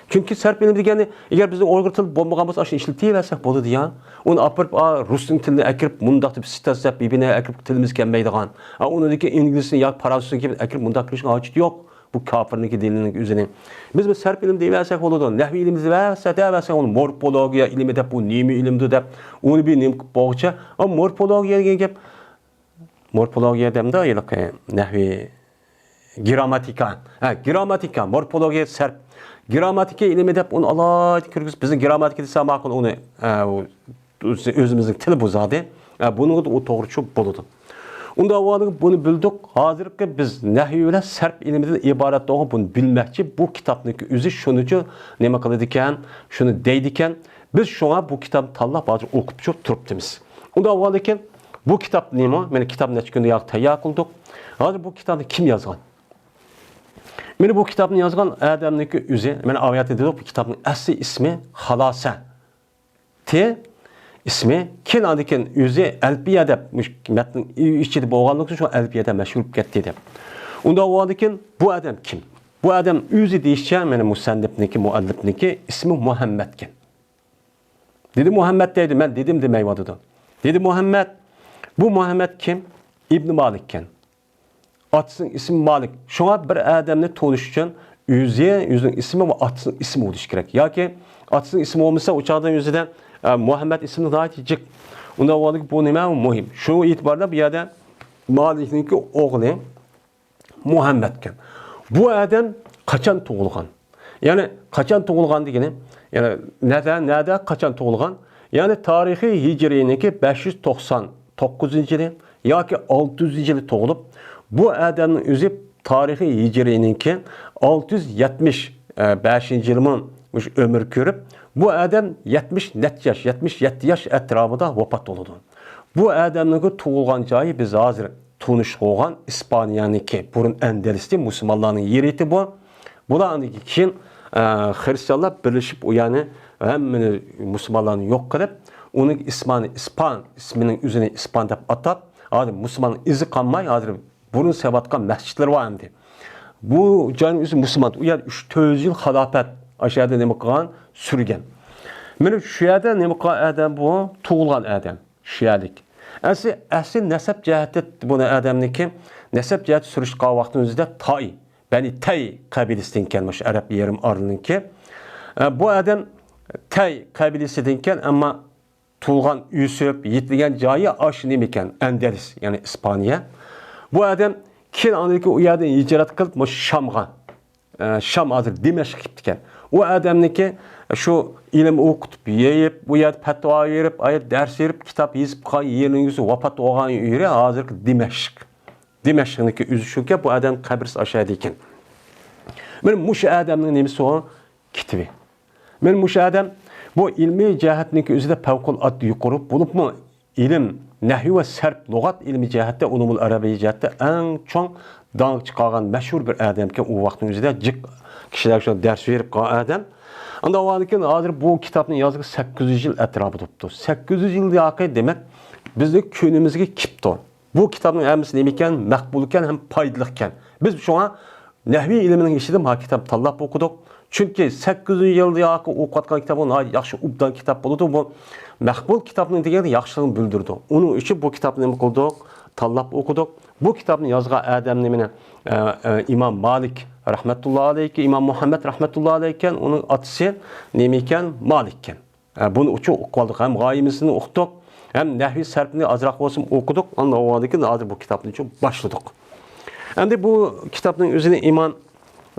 چۈنكى سەرپ ئىلىم دېگەننى، ئەگەر بىزنىڭ ئۇيغۇر تىلى بولمىغان بولسا، ئاشۇنى ئىشلىتىۋەرسەك بولىدۇ يا. ئۇنى ئاپىرىپ، ئا، رۇسنىڭ تىلىنى ئەكىرىپ، مۇنداق دەپ سىتاس دەپ بىبىنە ئەكىرىپ تىلىمىز كەلمەيدىغان. ئا، ئۇنىڭدىكى ئىنگلىزنى ياكى پارسنىڭكى ئەكىرىپ مۇنداق قىلىشنىڭ ھاجىتى يوق. بۇ كاپىرنىڭكى دىنىنىڭ ئۆزىنى. بىز بۇ سەرپ ئىلىم دەيۋەرسەك بولىدۇ. نەھۋىي ئىلىم دەيۋەرسەك، دەيۋەرسەك، ئۇنى مورفولوگىيە ئىلمى دەپ، بۇ نېمە ئىلىمدۇ دەپ، ئۇنى بىر نېمە قىلىپ بولغۇچە. ئا، مورفولوگىيە دېگەن گەپ، مورفولوگىيە دەمدۇ ھېلىقى نەھۋىي گرامماتىكا. ھە، گرامماتىكا، مورفولوگىيە سەرپ. گرامماتىكا ئىلمى دەپ ئۇنى ئالاھىدە كىرگۈزۈپ، بىزنىڭ گرامماتىكا دېسە ماقۇل، ئۇنى، ئە، ئۇ ئۆزىمىزنىڭ تىلى بۇ زادى. ئە، بۇنىڭغا ئۇ توغرىچۇ بولىدۇ. ئۇنداق بولغاندا بۇنى بىلدۇق. ھازىرقى بىز نەھۋى بىلەن سەرپ ئىلمىدىن ئىبارەت بولغان بۇنى بىلمەكچى. بۇ كىتابنىڭكى ئۆزى شۇنىچۇ نېمە قىلىدىكەن، شۇنى دەيدىكەن. بىز شۇڭا بۇ كىتابنى تاللاپ ھازىر ئوقۇپچۇ تۇرۇپتىمىز. ئۇنداق بولغاندىكىن بۇ كىتاب نېمە؟ مانا كىتاب نەچچە كۈندە ياق تەييار قىلدۇق. ھازىر بۇ كىتابنى كىم يازغان؟ مانا بۇ كىتابنى يازغان ئادەمنىڭكى ئۆزى، مانا ئاۋۇ يەردە دېدۇق، بۇ كىتابنىڭ ئەسلى ئىسمى خالاسە. تى ئىسمى، كېيىن ئاندىن كېيىن ئۆزى ئەلپىيە دەپ، مۇشۇ مەتنىڭ ئىچىدە بولغانلىقى ئۈچۈن شۇ ئەلپىيە دەپ مەشھۇر بولۇپ كەتتى دەپ. ئۇنداق بولغاندىن كېيىن بۇ ئادەم كىم؟ بۇ ئادەم ئۆزى دېيىشىچە، مانا مۇسەننىپنىڭكى، مۇئەللىپنىڭكى ئىسمى مۇھەممەدكەن. دېدى مۇھەممەد دەيدۇ، مەن دېدىم دېمەيۋاتىدۇ. دېدى مۇھەممەد. بۇ مۇھەممەد كىم؟ ئىبنى مالىككەن. ئاتىسىنىڭ ئىسمى مالىك. شۇڭا بىر ئادەمنى تونۇش ئۈچۈن ئۆزى، ئۆزىنىڭ ئىسمى ۋە ئاتىسىنىڭ ئىسمى بولۇشى كېرەك. ياكى ئاتىسىنىڭ ئىسمى بولمىسا، ئۇ چاغدا ئۆزىدە، ئە، مۇھەممەد ئىسمى ناھايىتى جىق. ئۇنداق بولغاندىكىن بۇ نېمە؟ مۇھىم. شۇ ئېتىباردا بۇ يەردە مالىكنىڭكى ئوغلى مۇھەممەدكەن. بۇ ئادەم قاچان تۇغۇلغان؟ يەنى قاچان تۇغۇلغان دېگىنى، يەنى نەدە، نەدە، قاچان تۇغۇلغان؟ يەنى تارىخى ھىجرىينىڭكى بەش يۈز توقسان توققۇزىنچى يىلى ياكى ئالتە يۈزىنچى يىلى تۇغۇلۇپ، بۇ ئادەمنىڭ ئۆزى تارىخى ھىجرىينىڭكى ئالتە يۈز يەتمىش بەشىنچى يىلىمۇ مۇشۇ ئۆمۈر كۆرۈپ، بۇ ئادەم يەتمىش نەچچە ياش، يەتمىش يەتتە ياش ئەتراپىدا ۋاپات بولىدۇ. بۇ ئادەمنىڭكى تۇغۇلغان جايى بىز ھازىر تونۇش بولغان ئىسپانىيەنىڭكى، بۇرۇن ئەندەلۇستى، مۇسۇلمانلارنىڭ يېرى ئىدى بۇ. بۇلار ئاندىن كېيىن، ئە، خرىستىيانلار بىرلىشىپ ئۇ يەرنى ھەممىنى مۇسۇلمانلارنى يوق قىلىپ، ئۇنىڭ ئىسمانى ئىسپان، ئىسمىنىڭ ئۆزىنى ئىسپان دەپ ئاتاپ، ھازىر مۇسۇلمان ئىزى قالماي، ھازىر بۇرۇن سېلىۋاتقان مەسچىتلىرى بار ئەمدى. بۇ جاينىڭ ئۆزى مۇسۇلمان. ئۇ يەر ئۈچ، تۆت يۈز يىل خىلاپەت ئاشۇ يەردە نېمە قىلغان، سۈرگەن. مانا شۇ يەردە نېمە قىلغان ئادەم بۇ؟ تۇغۇلغان ئادەم. شىئەلىك. ئەسلى، ئەسلى نەسەب جەھەتتە بۇنى ئادەمنىكى نەسەب جەھەتتە سۈرۈشتۈرۈپ قالغان ۋاقتىمىزدا تاي، بەنى تەي قەبىلىسىدىن ئىكەن، مۇشۇ ئەرەب يېرىم ئارىلىنىڭكى. ئە، بۇ ئادەم تەي قەبىلىسىدىن ئىكەن، ئەمما تۇغۇلغان، ئۆسۈپ يېتىلگەن جايى ئاشۇ نېمە ئىكەن، ئەندەلۇس، يەنى ئىسپانىيە. بۇ ئادەم كېيىن ئاندىن كېيىن ئۇ يەردىن ھىجرەت قىلىپ، مۇشۇ شامغا، ئە، شام ھازىر دىمەشق كېتىپتىكەن. ئۇ ئادەمنىكى شۇ ئىلىم ئوقۇتۇپ، يېيىپ، ئۇ يەردە پەتىۋا بېرىپ، ئايەت دەرس بېرىپ، كىتاب يېزىپ قالغان يېرىنىڭ ئۆزى، ۋاپات بولغان يېرى ھازىرقى دىمەشق. دىمەشقنىڭكى ئۆزى شۇكەن، بۇ ئادەم قەبرىسى ئاشۇ يەردە ئىكەن. مانا مۇشۇ ئادەمنىڭ نېمىسى ئۇ؟ كىتابى. مانا مۇشۇ ئادەم بۇ ئىلمىي جەھەتنىڭكى ئۆزىدە پەۋقۇلئاددە يۇقىرى بولۇپمۇ، ئىلىم، نەھۋى ۋە سەرپ، لۇغەت ئىلمى جەھەتتە، ئۇلۇمۇل ئەرەبىي جەھەتتە ئەڭ چوڭ داڭ چىقارغان مەشھۇر بىر ئادەمكەن. ئۇ ۋاقىتنىڭ ئۆزىدە جىق كىشىلەرگە شۇ دەرس بېرىپ قالغان ئادەم. ئاندىن ئاۋۋالدىن كېيىن ھازىر بۇ كىتابنى يازغىلى سەككىز يۈز يىل ئەتراپىدا بوپتۇ. سەككىز يۈز يىل ياقى، دېمەك، بىزنىڭ كۈنىمىزگە كېلىپتۇ. بۇ كىتابنىڭ ھەممىسى نېمە ئىكەن؟ مەقبۇل ئىكەن ھەم پايدىلىق ئىكەن. بىز شۇڭا نەھۋى ئىلمىنىڭ ئىچىدىن بۇ كىتابنى تاللاپ ئوقۇدۇق. چۈنكى سەككىز يۈز يىل ياقى ئوقۇۋاتقان كىتاب، بۇ ناھايىتى ياخشى، ئوبدان كىتاب بولىدۇ. بۇ مەقبۇل كىتابنىڭ دېگەندە ياخشىلىقىنى بىلدۈرىدۇ. ئۇنىڭ ئۈچۈن بۇ كىتابنى نېمە قىلدۇق؟ تاللاپ ئوقۇدۇق. بۇ كىتابنى يازغان ئادەم نېمىنى؟ ئە، ئە، ئىمام مالىك رەھمەتۇللا ئەلەيھى، ئىمام مۇھەممەد رەھمەتۇللا ئەلەيھى ئىكەن. ئۇنىڭ ئاتىسى نېمە ئىكەن؟ مالىك ئىكەن. ئە، بۇنى ئۇچۇق ئوقۇۋالدۇق. ھەم غايىمىزنى ئوقۇدۇق، ھەم نەھۋى سەرپىنى ئازراق بولسىمۇ ئوقۇدۇق. ئاندىن ئاۋۋالدىن كېيىن ھازىر بۇ كىتابنى ئۇچۇق باشلىدۇق. ئەمدى بۇ كىتابنىڭ ئۆزىنى ئىمام،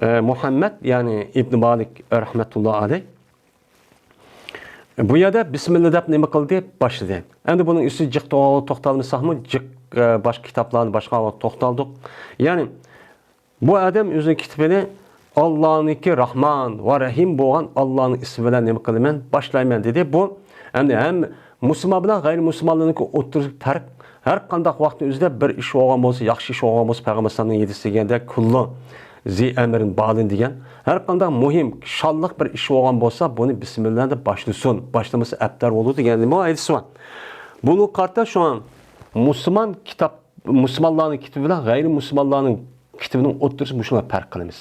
ئە، مۇھەممەد، يەنى ئىبن مالىك رەھمەتۇللا ئەلەيھ، بۇ يەردە بىسمىللا دەپ نېمە قىلدى؟ باشلىدى. ئەمدى بۇنىڭ ئۈستىدە جىق تو-، توختالمىساقمۇ، جىق، ئە، باشقا كىتابلارنى باشقا توختالدۇق. يەنى بۇ ئادەم ئۆزىنىڭ كىتابىنى ئاللانىڭكى راھمان ۋە رەھىم بولغان ئاللانىڭ ئىسمى بىلەن نېمە قىلىمەن؟ باشلايمەن، دېدى. بۇ ئەمدى ھەم مۇسۇلمان بىلەن غەيرىي مۇسۇلمانلارنىڭكى ئوتتۇرىسىدىكى پەرق، ھەر قانداق ۋاقىتنىڭ ئۆزىدە بىر ئىش بولغان بولسا، ياخشى ئىش بولغان بولسا، پەيغەمبەر ئەلەيھىسسالامنىڭ ھەدىسى دېگەندە، كۇللۇ زى ئەمرىن بالىن دېگەن، ھەر قانداق مۇھىم، شانلىق بىر ئىش بولغان بولسا، بۇنى بىسمىللا دەپ باشلىسۇن، باشلىمىسا ئەبتەر بولىدۇ دېگەن نېمە ھەدىسى بار. بۇنىڭغا قارىتا شۇڭا مۇسۇلمان كىتاب، مۇسۇلمانلارنىڭ كىتابى بىلەن غەيرىي مۇسۇلمانلارنىڭ كىتابىنىڭ ئوتتۇرىسىدا مۇشۇنداق پەرق قىلىمىز.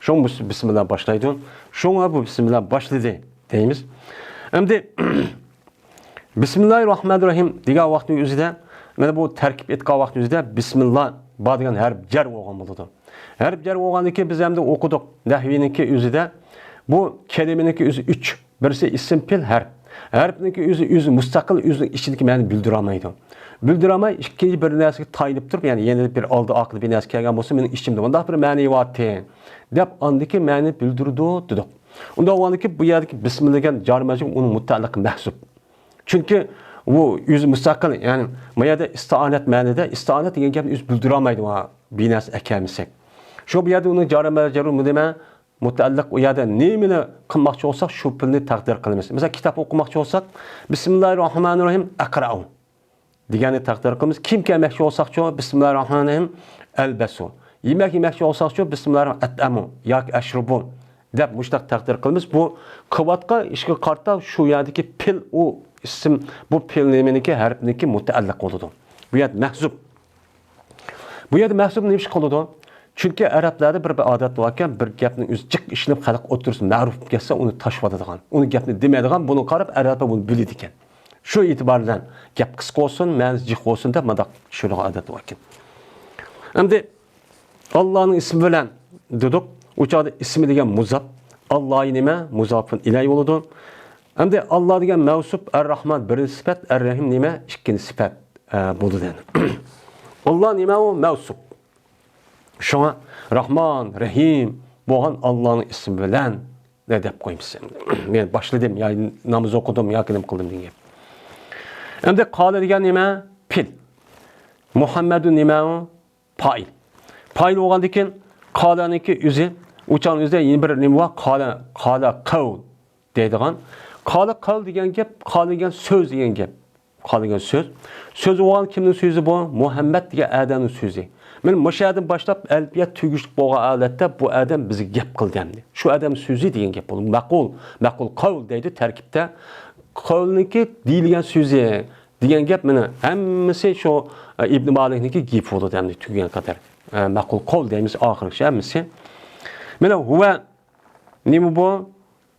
شۇڭا بۇ بىسمىللا باشلايدۇ. شۇڭا بۇ بىسمىللا باشلىدى دەيمىز. ئەمدى بىسمىللاھىر راھمانىر راھىم دېگەن ۋاقىتنىڭ ئۆزىدە، مانا بۇ تەركىب ئېيتقان ۋاقىتنىڭ ئۆزىدە بىسمىللا بار دېگەن ھەرپ جەر بولغان بولىدۇ. ھەرپ جەر بولغاندىن كېيىن بىز ئەمدى ئوقۇدۇق. نەھۋىنىڭكى ئۆزىدە بۇ كەلىمىنىڭكى ئۆزى ئۈچ. بىرسى ئىسىم، پېئىل، ھەرپ. ھەرپنىڭكى ئۆزى، ئۆزى مۇستەقىل، ئۆزىنىڭ ئىچىدىكى مەنىنى بىلدۈرەلمەيدۇ. بىلدۈرەلمەي، ئىككىنچى بىر نەرسىگە تايىنىپ تۇرۇپ، يەنى يەنە بىر ئالدى ئارقىدا بىر نەرسە كەلگەن بولسا، مېنىڭ ئىچىمدە مۇنداق بىر مەنە بارتى، دەپ ئاندىكى مەنىنى بىلدۈرىدۇ دېدۇق. ئۇنداق بولغاندىكىن بۇ يەردىكى بىسمىللا دېگەن جار مەجرۇر ئۇنىڭ مۇتەئەللىقى مەھزۇپ. چۈنكى ئۇ ئۆزى مۇستەقىل، يەنى ما يەردە ئىستىئانەت مەنىدە، ئىستىئانەت دېگەن گەپنى ئۆزى بىلدۈرەلمەيدۇ، بىر نەرسە ئەكەلمىسەك. شۇ بۇ يەردە ئۇنىڭ جار مەجرۇر نېمە؟ مۇتەئەللىق ئۇ يەردە نېمىنى قىلماقچى بولساق، شۇ پېئىلنى تەقدىر قىلىمىز. مەسىلەن، كىتاب ئوقۇماقچى بولساق، بىسمىللاھىر راھمانىر راھىم، ئەقرەئۇ دېگەننى تەقدىر قىلىمىز. كىيىم كىيمەكچى بولساقچۇ، بىسمىللاھىر راھمانىر راھىم، ئەلبەسۇ. يېمەك يېمەكچى بولساقچۇ، بىسمىللاھىر راھمانىر راھىم، ئەتئەمۇ ياكى ئەشرۇبۇ دەپ مۇشۇنداق تەقدىر قىلىمىز. بۇ قىلىۋاتقان ئىشقا قارىتا شۇ يەردىكى پېئىل، ئۇ ئىسىم، بۇ پېئىل نېمىنىڭكى، ھەرپنىڭكى مۇتەئەللىق بولىدۇ. بۇ يەردە مەھزۇپ. بۇ يەردە مەھزۇپ نېمە ئىش قىلىدۇ؟ چۈنكى ئەرەبلەردە بىر، بىر ئادەت باركەن، بىر گەپنى ئۆزى جىق ئىشلىنىپ خەلق ئوتتۇرىسىدا مەرۇپ بولۇپ كەتسە، ئۇنى تاشلىۋېتىدىغان، ئۇنى گەپنى دېمەيدىغان، بۇنىڭغا قاراپ ئەرەبلەر بۇنى بىلىدىكەن. شۇ ئېتىبار بىلەن گەپ قىسقا بولسۇن، مەنىسى جىق بولسۇن دەپ مۇنداق چۈشۈرىدىغان ئادەت باركەن. ئەمدى ئاللانىڭ ئىسمى بىلەن دېدۇق. ئۇ چاغدا ئىسمى دېگەن مۇزاپ، ئاللا نېمە؟ مۇزاپۇن ئىلەيھى بولىدۇ. ئەمدى ئاللا دېگەن مەۋسۇپ، ئەر-راھمان بىرىنچى سۈپەت، ئەر-رەھىم نېمە؟ ئىككىنچى سۈپەت، ئە، بولىدۇ دەيدۇ. ئاللا نېمە ئۇ؟ مەۋسۇپ. شۇڭا راھمان، رەھىم بولغان ئاللانىڭ ئىسمى بىلەن دەپ قويىمىز. مەن باشلىدىم، يا ناماز ئوقۇدۇم، ياكى نېمە قىلدىم دېگەن گەپ. ئەمدى قالە دېگەن نېمە؟ پېئىل. مۇھەممەدۇن نېمە ئۇ؟ پائىل. پائىل بولغاندىن كېيىن قالەنىڭكى ئۆزى، ئۇ چاغنىڭ ئۆزىدە يەنە بىر نېمە بار؟ قالە، قالە قەۋل دەيدىغان. قالە قەۋل دېگەن گەپ، قالە دېگەن سۆز دېگەن گەپ. قالغان سۆز. سۆز بولغان كىمنىڭ سۆزى بۇ؟ مۇھەممەد دېگەن ئادەمنىڭ سۆزى. مانا مۇشۇ يەردىن باشلاپ ئەلپىيە تۈگۈشلۈك بولغان ھالەتتە بۇ ئادەم بىزگە گەپ قىلدى ئەمدى. شۇ ئادەم سۆزى دېگەن گەپ بولدى. مەقۇل، مەقۇل قەۋل دەيدۇ تەركىبتە. قەۋلنىڭكى دېيىلگەن سۆزى دېگەن گەپ مانا ھەممىسى شۇ، ئە، ئىبن مالىكنىڭكى گېپى بولىدۇ ئەمدى تۈگىگەن قەدەر. ئە، مەقۇل قەۋل دەيمىز ئاخىرقىسى ھەممىسى. مانا ھۇۋە نېمە بۇ؟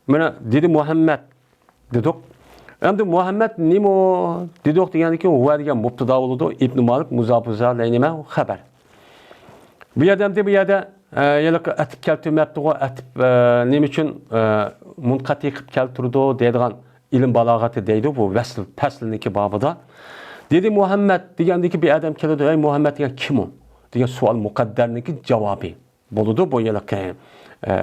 مانا دېدى مۇھەممەد دېدۇق. ئەمدى مۇھەممەد نېمە دېدۇق دېگەندىن كېيىن ھۇۋە دېگەن مۇپتىدا بولىدۇ. ئىبن مالىك مۇزاپىزا نېمە خەبەر. بۇ يەردە ئەمدى بۇ يەردە، ئە، ھېلىقى ئەتىپ كەلتۈرمەپتىغۇ، ئەتىپ، ئە، نېمە ئۈچۈن، ئە، مۇنقەتى قىلىپ كەلتۈرىدۇ دەيدىغان ئىلىم بالاغىتى دەيدۇ بۇ ۋەسل پەسلىنىڭكى بابىدا. دېدى مۇھەممەد دېگەندىكى بىر ئادەم كېلىدۇ، ئەي مۇھەممەد دېگەن كىم ئۇ؟ دېگەن سوئال مۇقەددەرنىڭكى جاۋابى بولىدۇ. بۇ ھېلىقى، ئە،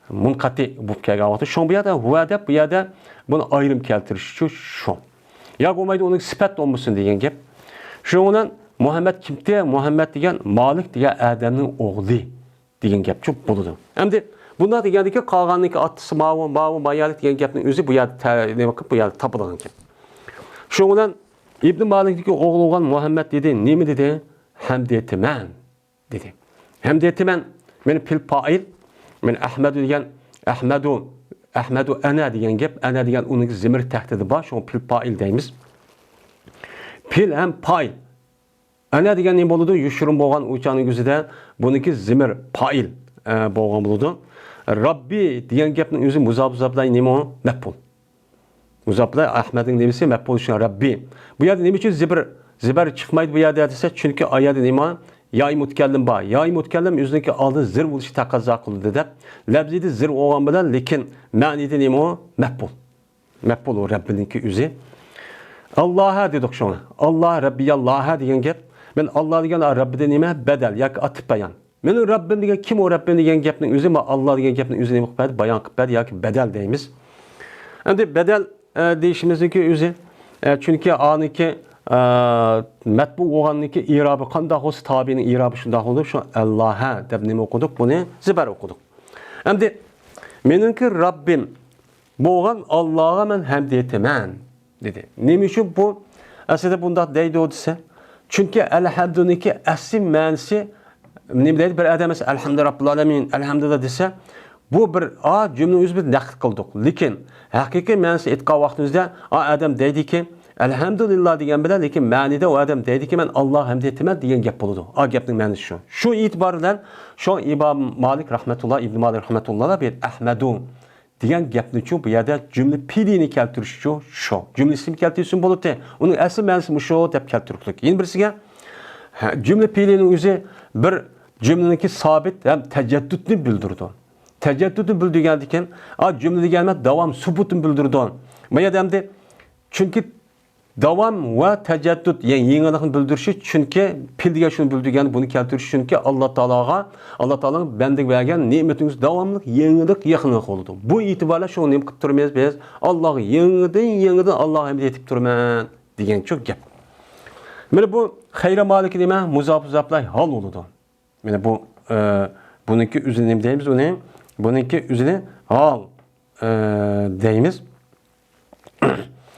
مۇنقەتى بولۇپ كەلگەن ۋاقىتتا. شۇڭا بۇ يەردە ھۇۋە دەپ، بۇ يەردە بۇنى ئايرىم كەلتۈرۈش ئۈچۈن شۇ. يا بولمايدۇ، ئۇنىڭ سۈپەت بولمىسۇن دېگەن گەپ. شۇنىڭ بىلەن مۇھەممەد كىمتى؟ مۇھەممەد دېگەن مالىك دېگەن ئادەمنىڭ ئوغلى دېگەن گەپچۇ بولىدۇ. ئەمدى بۇنداق دېگەندىكى قالغاننىڭكى ئاتىسى ماۋۇ، ماۋۇ، مايالىك دېگەن گەپنىڭ ئۆزى بۇ يەردە تە-، نېمە قىلىپ بۇ يەردە تاپىدىغان گەپ. شۇنىڭ بىلەن ئىبن مالىكنىڭكى ئوغلى بولغان مۇھەممەد دېدى، نېمە دېدى؟ ھەمدە ئېيتىمەن. دېدى. ھەمدە ئېيتىمەن، مانا پېئىل پائىل، مانا ئەھمەدۇ دېگەن، ئەھمەدۇ، ئەھمەدۇ ئەنە دېگەن گەپ، ئەنە دېگەن ئۇنىڭ زىمىر تەھتىدە بار، شۇڭا پېئىل پائىل دەيمىز. پېئىل ھەم پائىل. ئەنە دېگەن نېمە بولىدۇ؟ يوشۇرۇن بولغان ئۇ چاغنىڭ ئۆزىدە بۇنىڭكى زىمىر پائىل، ئە، بولغان بولىدۇ. رەببى دېگەن گەپنىڭ ئۆزى مۇزاپ، مۇزاپ بىلەن نېمە ئۇ؟ مەپئۇل. مۇزاپلار ئەھمەدنىڭ نېمىسى مەپئۇل شۇ رەببى. بۇ يەردە نېمە ئۈچۈن زىبىر، زىبەر چىقمايدۇ بۇ يەردە دېسە، چۈنكى ئا يەردە نېمە؟ يائى مۇتەكەللىم بار. يائى مۇتەكەللىم ئۆزىنىڭكى ئالدىدا زىر بولۇشى تەقەززا قىلىدۇ دەپ. لەپزىدە زىر بولغان بىلەن، لېكىن مەنىدە نېمە ئۇ؟ مەپئۇل. مەپئۇل ئۇ رەببىنىڭكى ئۆزى. ئاللاھە دېدۇق شۇڭا. ئاللا، رەببىياللاھە دېگەن گەپ. مەن ئاللا دېگەن رەببىدە نېمە؟ بەدەل ياكى ئاتىپ بايان. مېنىڭ رەببىم دېگەن كىم ئۇ رەببىم دېگەن گەپنىڭ ئۆزى، ما ئاللا دېگەن گەپنىڭ ئۆزى نېمە قىلىپ بەردى؟ بايان قىلىپ بەردى ياكى بەدەل دەيمىز. ئەمدى بەدەل، ئە، دېيىشىمىزنىڭكى ئۆزى، ئە، چۈنكى ئانىڭكى، ئە، مەتبۇ بولغاننىڭكى ئىرابى قانداق بولسا، تابىئىنىڭ ئىرابى شۇنداق بولىدۇ. شۇ ئەللاھە دەپ نېمە ئوقۇدۇق؟ بۇنى زىبەر ئوقۇدۇق. ئەمدى مېنىڭكى رەببىم بولغان ئاللاغا مەن ھەمد ئېيتىمەن، دېدى. نېمە ئۈچۈن بۇ ئەسلىدە بۇنداق دەيدۇ دېسە، چۈنكى ئەلھەمدۇنىڭكى ئەسلى مەنىسى نېمە دەيدۇ؟ بىر ئادەم مەسىلەن، ئەلھەمدۇ رەببىل ئالەمىن، ئەلھەمدۇلىللا دېسە، بۇ بىر، ئا، جۈملىنىڭ ئۆزى بىر نەقىل قىلدۇق. لېكىن ھەقىقىي مەنىسى ئېيتقان ۋاقتىمىزدا، ئا، ئادەم دەيدىكى، ئەلھەمدۇلىللا دېگەن بىلەن، لېكىن مەنىدە ئۇ ئادەم دەيدىكى، مەن ئاللاغا ھەمد ئېيتىمەن دېگەن گەپ بولىدۇ. ئا، گەپنىڭ مەنىسى شۇ. شۇ ئېتىبار بىلەن شۇ ئىمام مالىك رەھمەتۇللا، ئىبن مالىك رەھمەتۇللا بىر ئەھمەدۇ دېگەن گەپنىچۇ بۇ يەردە جۈملە پېئلىنى كەلتۈرۈشچۇ شۇ. جۈملە ئىسىم كەلتۈرسىمۇ بولاتتى. ئۇنىڭ ئەسلى مەنىسى مۇشۇ دەپ كەلتۈرۈكلۈك. يەنە بىرسىگە، ھە، جۈملە پېئلىنىڭ ئۆزى بىر جۈملىنىڭكى سابىت ھەم تەجەددۇتنى بىلدۈرىدۇ. تەجەددۇتنى بىلدۈرگەندىكىن، ئا، جۈملە دېگەن داۋام، سۇبۇتنى بىلدۈرىدۇ. ما يەردە ئەمدى چۈنكى داۋام ۋە تەجەددۇت، يەنى يېڭىلىقنى بىلدۈرۈشى، چۈنكى پېئل دېگەن شۇنى بىلدۈرگەن، بۇنى كەلتۈرۈش، چۈنكى ئاللا تائالاغا، ئاللا تائالانىڭ بەندىگە بەرگەن نېمىتىڭىز داۋاملىق يېڭىلىق، يېڭىلىق بولىدۇ. بۇ ئېتىبار بىلەن شۇنى نېمە قىلىپ تۇرىمىز بىز؟ ئاللاغا يېڭىدىن، يېڭىدىن ئاللاغا ھەمد ئېيتىپ تۇرىمەن دېگەنچۇ گەپ. مانا بۇ خەيرى مالىكى نېمە؟ مۇزاپ، مۇزاپلاي ھال بولىدۇ. مانا بۇ، ئە، بۇنىڭكى ئۆزىنى نېمە دەيمىز ئۇنى؟ بۇنىڭكى ئۆزىنى ھال، ئە، دەيمىز.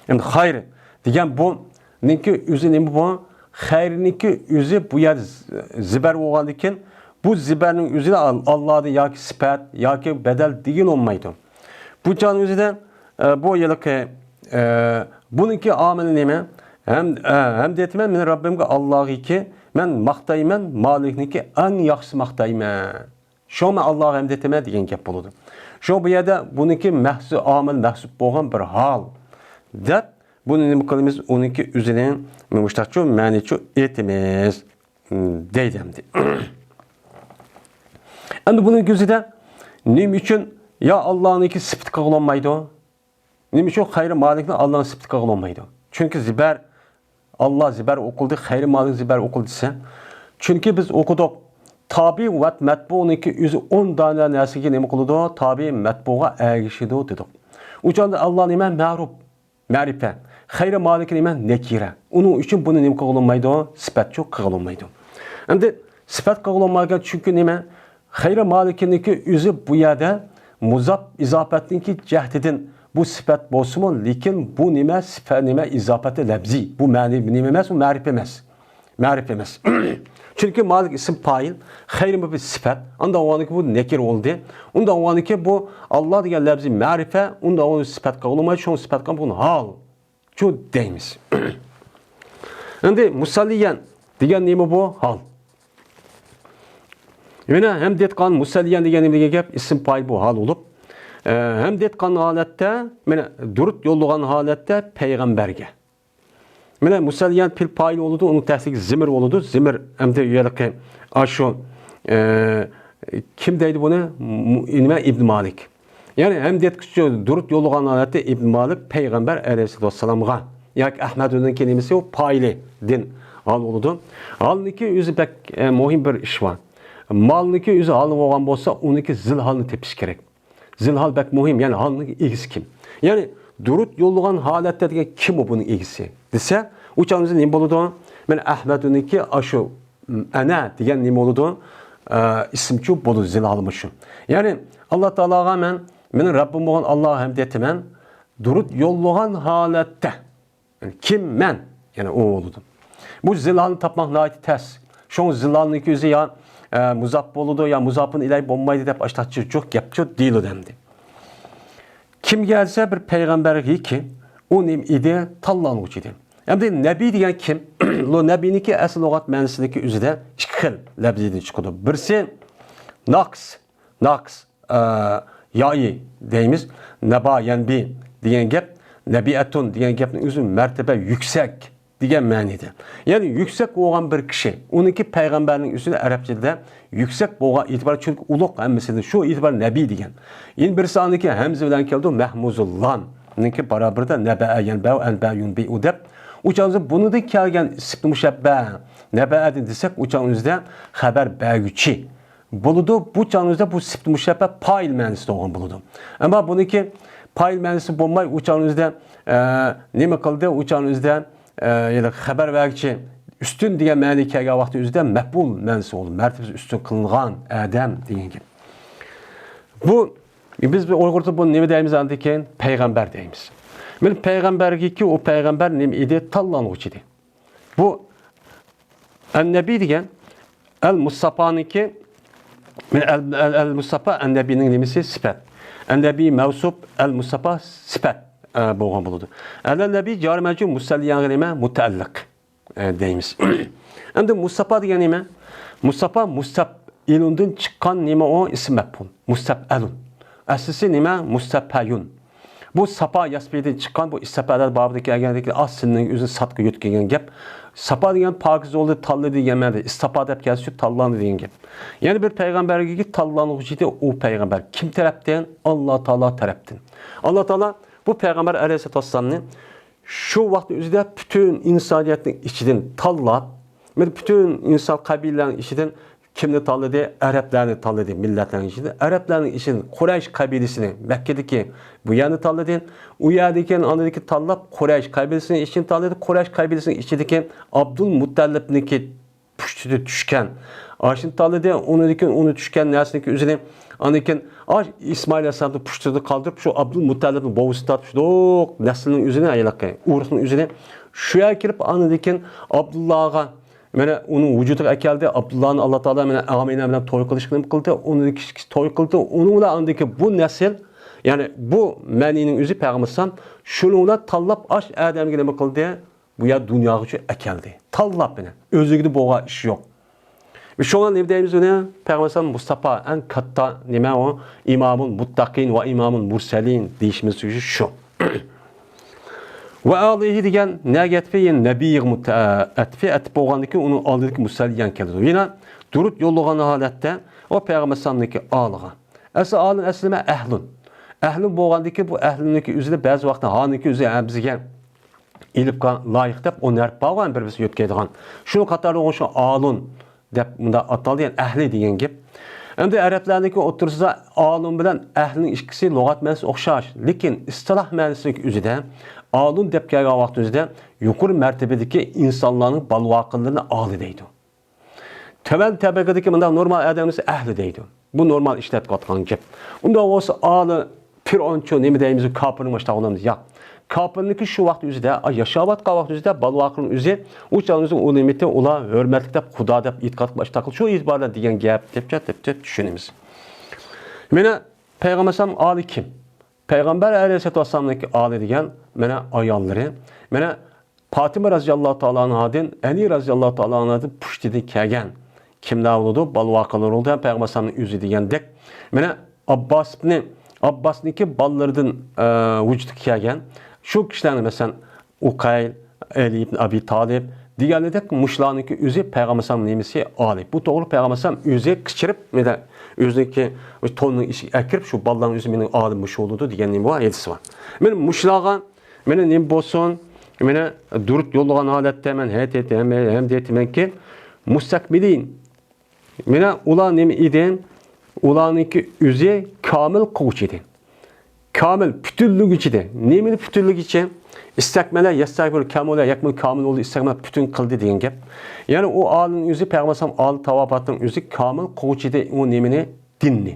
ئەمدى خەير دېگەن بۇنىڭكى ئۆزى نېمە بۇ؟ خەيرنىڭكى ئۆزى بۇ يەردە ز-، زىبەر بولغاندىكىن، بۇ زىبەرنىڭ ئۆزىدە ئال-، ئاللادىن ياكى سۈپەت ياكى بەدەل دېگىلى بولمايدۇ. بۇ چاغنىڭ ئۆزىدە، ئە، بۇ ھېلىقى، ئە، بۇنىڭكى ئامىلى نېمە؟ ھەم، ئە، ھەمد ئېيتىمەن مېنىڭ رەببىمگە ئاللاغىكى، مەن ماختايمەن، مالىكنىكى ئەڭ ياخشىسى ماختايمەن. شۇڭا مەن ئاللاغا ھەمد ئېيتىمەن دېگەن گەپ بولىدۇ. شۇڭا بۇ يەردە بۇنىڭكى مەھسۇ-، ئامىل مەھسۇپ بولغان بىر ھال دەپ، بۇنى نېمە قىلىمىز؟ ئۇنىڭكى ئۆزىنى مۇشتاقچۇ، مەنىچۇ ئېيتىمىز. دەيدۇ ئەمدى. ئەمدى بۇنىڭ كۆزىدە نېمە ئۈچۈن يا ئاللانىڭكى سۈپىتى قىلغىلى بولمايدۇ؟ نېمە ئۈچۈن خەيرى مالىكنى ئاللانىڭ سۈپىتى قىلغىلى بولمايدۇ؟ چۈنكى زىبەر، ئاللا زىبەر ئوقۇلدى، خەيرى مالىك زىبەر ئوقۇلدى دېسە. چۈنكى بىز ئوقۇدۇق، تابىئ ۋە مەتبۇنىڭكى ئۆزى ئون دانە نەرسىگە نېمە قىلىدۇ؟ تابىئ مەتبۇغا ئەگىشىدۇ دېدۇق. ئۇ چاغدا ئاللا نېمە؟ مەرۇپ. مەرىپە. خەيرى مالىكى نېمە؟ نەكىرە. ئۇنىڭ ئۈچۈن بۇنى نېمە قىلغىلى بولمايدۇ؟ سۈپەتچۇ قىلغىلى بولمايدۇ. ئەمدى سۈپەت قىلغىلى بولمايدىغان چۈنكى نېمە؟ خەيرى مالىكىنىڭكى ئۆزى بۇ يەردە مۇزاپ ئىزاپەتنىڭكى جەھىتىدىن بۇ سۈپەت بولسىمۇ، لېكىن بۇ نېمە؟ سۈپەت نېمە؟ ئىزاپەتى لەپزىي. بۇ مەنىي نېمە ئەمەس؟ ئۇ مەرىپە ئەمەس. مەرىپە ئەمەس. چۈنكى مالىك ئىسىم پائىل، خەيرىمۇ بىر سۈپەت. ئانداق بولغاندىكىن بۇ نەكىر بولدى. ئۇنداق بولغاندىكىن بۇ ئاللا دېگەن لەپزىي مەرىپە، ئۇنداق بولغان سۈپەتكە قويۇلمايدۇ، شۇڭا سۈپەتكە بۇنى ھال. شۇ دەيمىز. ئەمدى مۇسەللىيەن دېگەن نېمە بۇ؟ ھال. يەنە ھەمدە ئېيتقان مۇسەللىيەن دېگەن نېمە دېگەن گەپ؟ ئىسىم پائىل بۇ ھال بولۇپ، ئە، ھەمدە ئېيتقان ھالەتتە، مانا دۇرۇت يوللىغان ھالەتتە پەيغەمبەرگە. مانا مۇسەللىيەن پېئىل پائىل بولىدۇ، ئۇنىڭ تەستىكى زىمىر بولىدۇ. زىمىر ئەمدى يەرلىكى ئاشۇ، ئە، كىم دەيدۇ بۇنى؟ مۇ-، نېمە؟ ئىبن مالىك. يەنى ھەمدە ئېيتقۇچى دۇرۇت يوللىغان ھالەتتە ئىبن مالىك پەيغەمبەر ئەلەيھىسسالاتۇ ۋەسسالامغا. ياكى ئەھمەدۇنىڭكى نېمىسى ئۇ پائىلىدىن ھال بولىدۇ. ھالنىڭكى ئۆزى بەك، ئە، مۇھىم بىر ئىش بار. مالنىڭكى ئۆزى ھال بولغان بولسا، ئۇنىڭكى زىل ھالنى تېپىش كېرەك. زىل ھال بەك مۇھىم، يەنى ھالنىڭ ئىگىسى كىم؟ يەنى دۇرۇت يوللىغان ھالەتتە دېگەن كىم ئۇ بۇنىڭ ئىگىسى؟ دېسە، ئۇ چاغدا نېمە بولىدۇ؟ مانا ئەھمەدۇنىڭكى ئاشۇ ئەنە دېگەن نېمە بولىدۇ؟ ئە، ئىسىمچۇ بولىدۇ، زىل ھالىمۇ شۇ. يەنى، ئاللا تائالاغا مەن، مېنىڭ رەببىم بولغان ئاللاغا ھەمد ئېيتىمەن، دۇرۇت يوللىغان ھالەتتە. يەنى، كىم؟ مەن. يەنى ئۇ بولىدۇ. بۇ زىل ھالنى تاپماق ناھايىتى تەس. شۇڭا زىل ھالنىڭكى ئۆزى يا، ئە، مۇزاپ بولىدۇ، يا مۇزاپۇن ئىلەي بولمايدۇ دەپ ئاشتاقچە جۇق گەپچۇ دېيىلىدۇ ئەمدى. كىمگە دېسە، بىر پەيغەمبەرگىكى، ئۇ نېمە ئىدى؟ تاللانغۇچى ئىدى. ئەمدى نەبىي دېگەن كىم؟ بۇ نەبىينىڭكى ئەسلى لۇغەت مەنىسىدىكى ئۆزىدە ئىككى خىل لەپزىدىن چىقىدۇ. بىرسى ناقىس، ناقىس، ئە، يائى دەيمىز. نەبا يەنبى دېگەن گەپ، نەبىئەتۇن دېگەن گەپنىڭ ئۆزى مەرتىبە يۈكسەك دېگەن مەنىدە. يەنى يۈكسەك بولغان بىر كىشى، ئۇنىڭكى پەيغەمبەرنىڭ ئۈستىدە ئەرەبچىدە يۈكسەك بولغان ئېتىبار، چۈنكى ئۇلۇغ ھەممىسىدىن، شۇ ئېتىبار نەبىي دېگەن. يەنە بىرسى ئاندىكى ھەمزە بىلەن كەلدى، مەھمۇزۇللام. ئۇنىڭكى بارابىرىدە نەبەئە يەنبەئۇ ئەنبەئە يۇنبىئۇ دەپ، ئۇ چاغدا بۇنىڭدىن كەلگەن سىپت مۇشەببە، نەبەئەدىن دېسەك، ئۇ چاغ ئۆزىدە خەۋەر بەرگۈچى بولىدۇ. بۇ چاغ ئۆزىدە بۇ سىپت مۇشەببە پائىل مەنىسىدە بولغان بولىدۇ. ئەمما بۇنىڭكى پائىل مەنىسى بولماي، ئۇ چاغ ئۆزىدە، ئە، نېمە قىلدى؟ ئۇ چاغ ئۆزىدە ئە، يەنى خەۋەر بەرگۈچى ئۈستۈن دېگەن مەنىگە كەلگەن ۋاقتى ئۆزىدە مەپئۇل مەنىسى بولىدۇ. مەرتىۋىسى ئۈستۈن قىلىنغان ئادەم دېگەن گەپ. بۇ، بىز بۇ ئۇيغۇردا بۇنى نېمە دەيمىز ئاندىن كېيىن؟ پەيغەمبەر دەيمىز. مانا پەيغەمبەرگىكى ئۇ پەيغەمبەر نېمە ئىدى؟ تاللانغۇچى ئىدى. بۇ ئەننەبىي دېگەن ئەل مۇستاپانىڭكى، مانا ئەل، ئەل، ئەل مۇستاپا ئەننەبىينىڭ نېمىسى؟ سۈپەت. ئەننەبىي مەۋسۇپ، ئەل مۇستاپا سۈپەت، ئە، بولغان بولىدۇ. ئەلەننەبىي جارى مەجرۇر، مۇسەللىيەنگە نېمە؟ مۇتەئەللىق، ئە، دەيمىز. ئەمدى مۇستاپا دېگەن نېمە؟ مۇستاپا، مۇستەپئىلۇندىن چىققان نېمە ئۇ؟ ئىسىم مەپئۇل. مۇستەپئەلۇن. ئەسلىسى نېمە؟ مۇستەپەيۇن. بۇ ساپا ياسپىدىن چىققان، بۇ ئىستەپەلەر بابىدا كەلگەندىكى ئاس سىننىڭ ئۆزىنى ساتقا يۆتكىگەن گەپ. ساپا دېگەن پاكىز يولدا تاللىدى دېگەن مەنىدە، ئىستاپا دەپ كەلسە شۇ تاللاندى دېگەن گەپ. يەنە بىر پەيغەمبەرگە تاللانغۇچى ئىدى، ئۇ پەيغەمبەر كىم تەرەپتىن؟ ئاللا تائالا تەرەپتىن. ئاللا تائالا بۇ پەيغەمبەر ئەلەيھىسسالاتۇ ۋەسسالامنى شۇ ۋاقىت ئۆزىدە پۈتۈن ئىنسانىيەتنىڭ ئىچىدىن تاللاپ، مانا پۈتۈن ئىنسان قەبىلىلەرنىڭ ئىچىدىن كىمنى تاللىدى؟ ئەرەبلەرنى تاللىدى، مىللەتلەرنىڭ ئىچىدىن. ئەرەبلەرنىڭ ئىچىدىن قۇرەيش قەبىلىسىنى، مەككىدىكى بۇ يەرنى تاللىدى. ئۇ يەردىكى ئاندىكى تاللاپ، قۇرەيش قەبىلىسىنىڭ ئىچىنى تاللىدى. قۇرەيش قەبىلىسىنىڭ ئىچىدىكى ئابدۇلمۇتتەلىپنىڭكى پۇشتىدا چۈشكەن ئاشۇنى تاللىدى. ئۇنىڭدىن كېيىن ئۇنى چۈشكەن نەرسىنىڭكى ئۆزىنى، ئاندىن كېيىن ئاش ئىسمائىل ئەلەيھىسسالامنى پۇشتىدا قالدۇرۇپ، شۇ ئابدۇلمۇتتەلىپنىڭ بوۋىسىنى تارتىپ، شۇنداق نەسلىنىڭ ئۆزىنى، ھېلىقى ئۇرۇقنىڭ ئۆزىنى شۇ يەرگە كېلىپ، ئاندىن كېيىن ئابدۇللاغا، مانا ئۇنىڭ ۋۇجۇدىغا ئەكەلدى. ئابدۇللانى ئاللا تائالا مانا ئامىنە بىلەن توي قىلىشقا نېمە قىلدى؟ ئۇنى كىشى توي قىلدى. ئۇنىڭ بىلەن ئاندىن كېيىن بۇ نەسىل، يەنى بۇ مەنىنىڭ ئۆزى پەيغەمبەر ئەلەيھىسسالام شۇنىڭ بىلەن تاللاپ ئاش ئادەمگە نېمە قىلدى؟ بۇ يەر دۇنياغا شۇ ئەكەلدى. تاللاپ مېنى. ئۆزلۈكىدە بولغان ئىش يوق. شۇڭا نېمە دەيمىز ئۇنى؟ پەيغەمبەر ئەلەيھىسسالام مۇستاپا، ئەڭ كاتتا نېمە ئۇ؟ ئىمامۇل مۇتتەقىن ۋە ئىمامۇل مۇرسەلىن دېيىشىمىز شۇ. ۋە ئالىھى دېگەن نەگە ئەتىپى؟ يەنى نەبىيغا مۇتە-، ئەتىپى، ئەتىپ بولغاندىن كېيىن ئۇنىڭ ئالدىدىكى مۇسەللىيەن كېلىدۇ. يەنە دۇرۇت يوللىغان ھالەتتە ئۇ پەيغەمبەر ئەلەيھىسسالامنىڭكى ئالىغا. ئەسلى ئالىم ئەسلى نېمە؟ ئەھلۇن. ئەھلۇن بولغاندىن كېيىن بۇ ئەھلۇننىڭكى ئۆزىدە بەزى ۋاقىتتا ھانىڭكى ئۆزى، ھە، بىزگە ئېلىپقا لايىق دەپ ئون ھەرپ بارغان بىر بىرسى يۆتكەيدىغان. شۇنىڭ قاتارىدا شۇ ئالۇن دەپ مۇنداق ئاتالدى، يەنى ئەھلى دېگەن گەپ. ئەمدى ئەرەبلەرنىڭكى ئوتتۇرىسىدا ئالۇن بىلەن ئەھلىنىڭ ئىككىسى لۇغەت مەنىسى ئوخشاش، لېكىن ئىستىلاھ مەنىسىنىڭكى ئۆزىدە ئالۇن دەپ كەلگەن ۋاقىت ئۆزىدە يۇقىرى مەرتىبىدىكى ئىنسانلارنىڭ بالىۋاقىلىرىنى ئالى دەيدۇ. تۆۋەن تەبىقىدىكى مۇنداق نورمال ئادەمنى ئەھلى دەيدۇ. بۇ نورمال ئىشلەتكەن گەپ. ئۇنداق بولسا ئالى پىرئونچۇ نېمە دەيمىز، كاپىرنى مۇشۇنداق ئۇلامىز؟ ياق. كاپىرنىڭكى شۇ ۋاقىت ئۆزىدە، ئا، ياشاۋاتقان ۋاقىت ئۆزىدە بالىۋاقىنىڭ ئۆزى ئۇ چاغنىڭ ئۆزى ئۇ نېمىتى ئۇلار ھۆرمەتلىك دەپ، خۇدا دەپ ئېتىقاد قىلىپ، ئاشتاق قىلىپ، شۇ ئېتىبار بىلەن دېگەن گەپ دەپ، دەپ، دەپ چۈشىنىمىز. مانا پەيغەمبەر ئالىيسالام ئالى كىم؟ پەيغەمبەر ئەلەيھىسسالاتۇ ۋەسسالامنىڭكى ئالى دېگەن مانا ئاياللىرى. مانا پاتىمە رەزىياللاھۇ تائالا ئەنھادىن، ئەلى رەزىياللاھۇ تائالا ئەنھادىن پۇشتىدىن كەلگەن كىملەر بولىدۇ؟ بالىۋاقىلىرى بولىدۇ، پەيغەمبەر ئەلەيھىسسالامنىڭ ئۆزى دېگەندەك. مانا ئابباس ئىبنى، ئابباسنىڭكى بالىلىرىدىن، ئە، ۋۇجۇدقا كەلگەن شۇ كىشىلەرنى، مەسىلەن، ئۇقەيل، ئەلى ئىبن ئەبى تالىپ دېگەنلىدەك مۇشۇلارنىڭكى ئۆزى پەيغەمبەر ئەلەيھىسسالامنىڭ نېمىسى ئالى. بۇ توغرا پەيغەمبەر ئەلەيھىسسالام ئۆزى قىچىرىپ، مانا ئۆزىنىڭكى تونىنىڭ ئىچىگە ئەكىرىپ، شۇ بالىلارنىڭ ئۆزى مېنىڭ ئالىم مۇشۇ بولىدۇ دېگەن نېمە بار، ھەدىسى بار. مانا مۇشۇلارغا مانا نېمە بولسۇن، مانا دۇرۇت يوللىغان ھالەتتە مەن ھەيت، ھەيت، ھەم، ھەم دەيتىمەنكى، مۇستەكمىلىن. مانا ئۇلار نېمە ئىدى؟ ئۇلارنىڭكى ئۆزى كامىل قىلغۇچى ئىدى. كامىل، پۈتۈنلىگۈچى ئىدى. نېمىنى پۈتۈنلىگۈچى؟ ئىستەكمەلە يەستەكمىل كامۇلە يەكمۇل كامىل بولدى، ئىستەكمەلە پۈتۈن قىلدى دېگەن گەپ. يەنى ئۇ ئالىمنىڭ ئۆزى پەيغەمبەر ئەلەيھىسسالام ئالىي تاۋابىئاتنىڭ ئۆزى كامىل قىلغۇچى ئىدى. ئۇ نېمىنى؟ دىننى،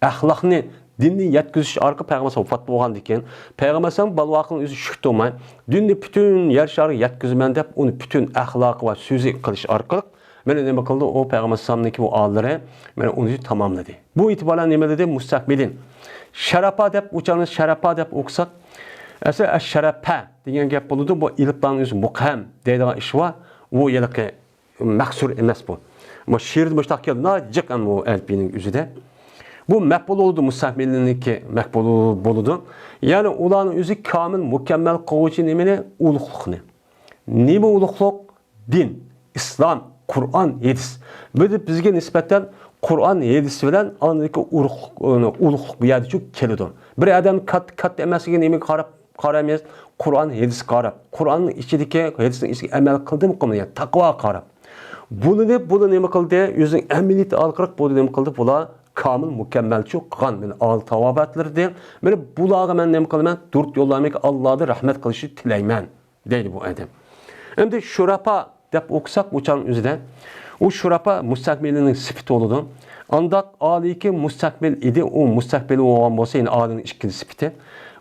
ئەخلاقنى، دىننى يەتكۈزۈش ئارقىلىق پەيغەمبەر ئەلەيھىسسالام ۋاپات بولغاندىن كېيىن، پەيغەمبەر ئەلەيھىسسالام بالىۋاقىنىڭ ئۆزى شۈك تۇرماي، دىننى پۈتۈن يەر شارىغا يەتكۈزىمەن دەپ، ئۇنى پۈتۈن ئەخلاقى ۋە سۆزى قىلىش ئارقىلىق، مانا نېمە قىلدى؟ ئۇ پەيغەمبەر ئەلەيھىسسالامنىڭكى بۇ ئالىلىرى، مانا ئۇنى تاماملىدى. بۇ ئېتىبار بىلەن نېمە دېدى؟ مۇستەكمىلىن. شەرەپا دەپ، ئۇچارنى شەرەپا دەپ ئوقۇساق، ئەسلى ئەش-شەرەپە دېگەن گەپ بولىدۇ. بۇ ئېلىپلارنىڭ ئۆزى مۇقەم دەيدىغان ئىش بار. ئۇ ھېلىقى مەھسۇر ئەمەس بۇ. بۇ شېئىردا مۇشۇنداق كەلدى، ناھايىتى جىق ئەمما ئۇ ئەلپىينىڭ ئۆزىدە. بۇ مەپئۇل بولىدۇ، مۇستەكمىلنىڭكى مەپئۇلى بولىدۇ. يەنى ئۇلارنىڭ ئۆزى كامىل، مۇكەممەل قىلغۇچى نېمىنى؟ ئۇلۇغلۇقنى. نېمە ئۇلۇغلۇق؟ دىن، ئىسلام، قۇرئان، ھەدىس. بۇ بىزگە نىسبەتەن قۇرئان، ھەدىس بىلەن ئاندىكى ئۇلۇغلۇق، ئۇلۇغلۇق بۇ يەردىچۇ كېلىدۇ. بىر ئادەم كات-، كاتتا ئەمەسلىكىگە نېمىگە قاراپ قارايمىز؟ قۇرئان، ھەدىسكە قاراپ. قۇرئاننىڭ ئىچىدىكى، ھەدىسنىڭ ئىچىدىكى ئەمەل قىلدىمۇ قىلمىدى؟ يەنى تەقۋاغا قاراپ. بۇنى، بۇنى نېمە قىلدى؟ ئۆزىنىڭ ئەمەلىيىتى ئارقىلىق بۇنى نېمە قىلدى؟ بۇلار كامىل، مۇكەممەلچۇ قىلغان. مانا ئالىي تاۋابىئاتلىرى دېدى. مانا بۇلارغا مەن نېمە قىلىمەن؟ دۇرۇت يوللايمەنكى، ئاللادىن رەھمەت قىلىشنى تىلەيمەن، دەيدۇ بۇ ئادەم. ئەمدى شۇرەپا دەپ ئوقۇساق، ئۇ چاغنىڭ ئۆزىدە ئۇ شۇرەپا مۇستەكمىلىنىڭ سۈپىتى بولىدۇ. ئانداق ئالىيكى مۇستەكمىل ئىدى، ئۇ مۇستەكمىل بولغان بولسا، يەنى ئالىينىڭ ئىككىنچى سۈپىتى.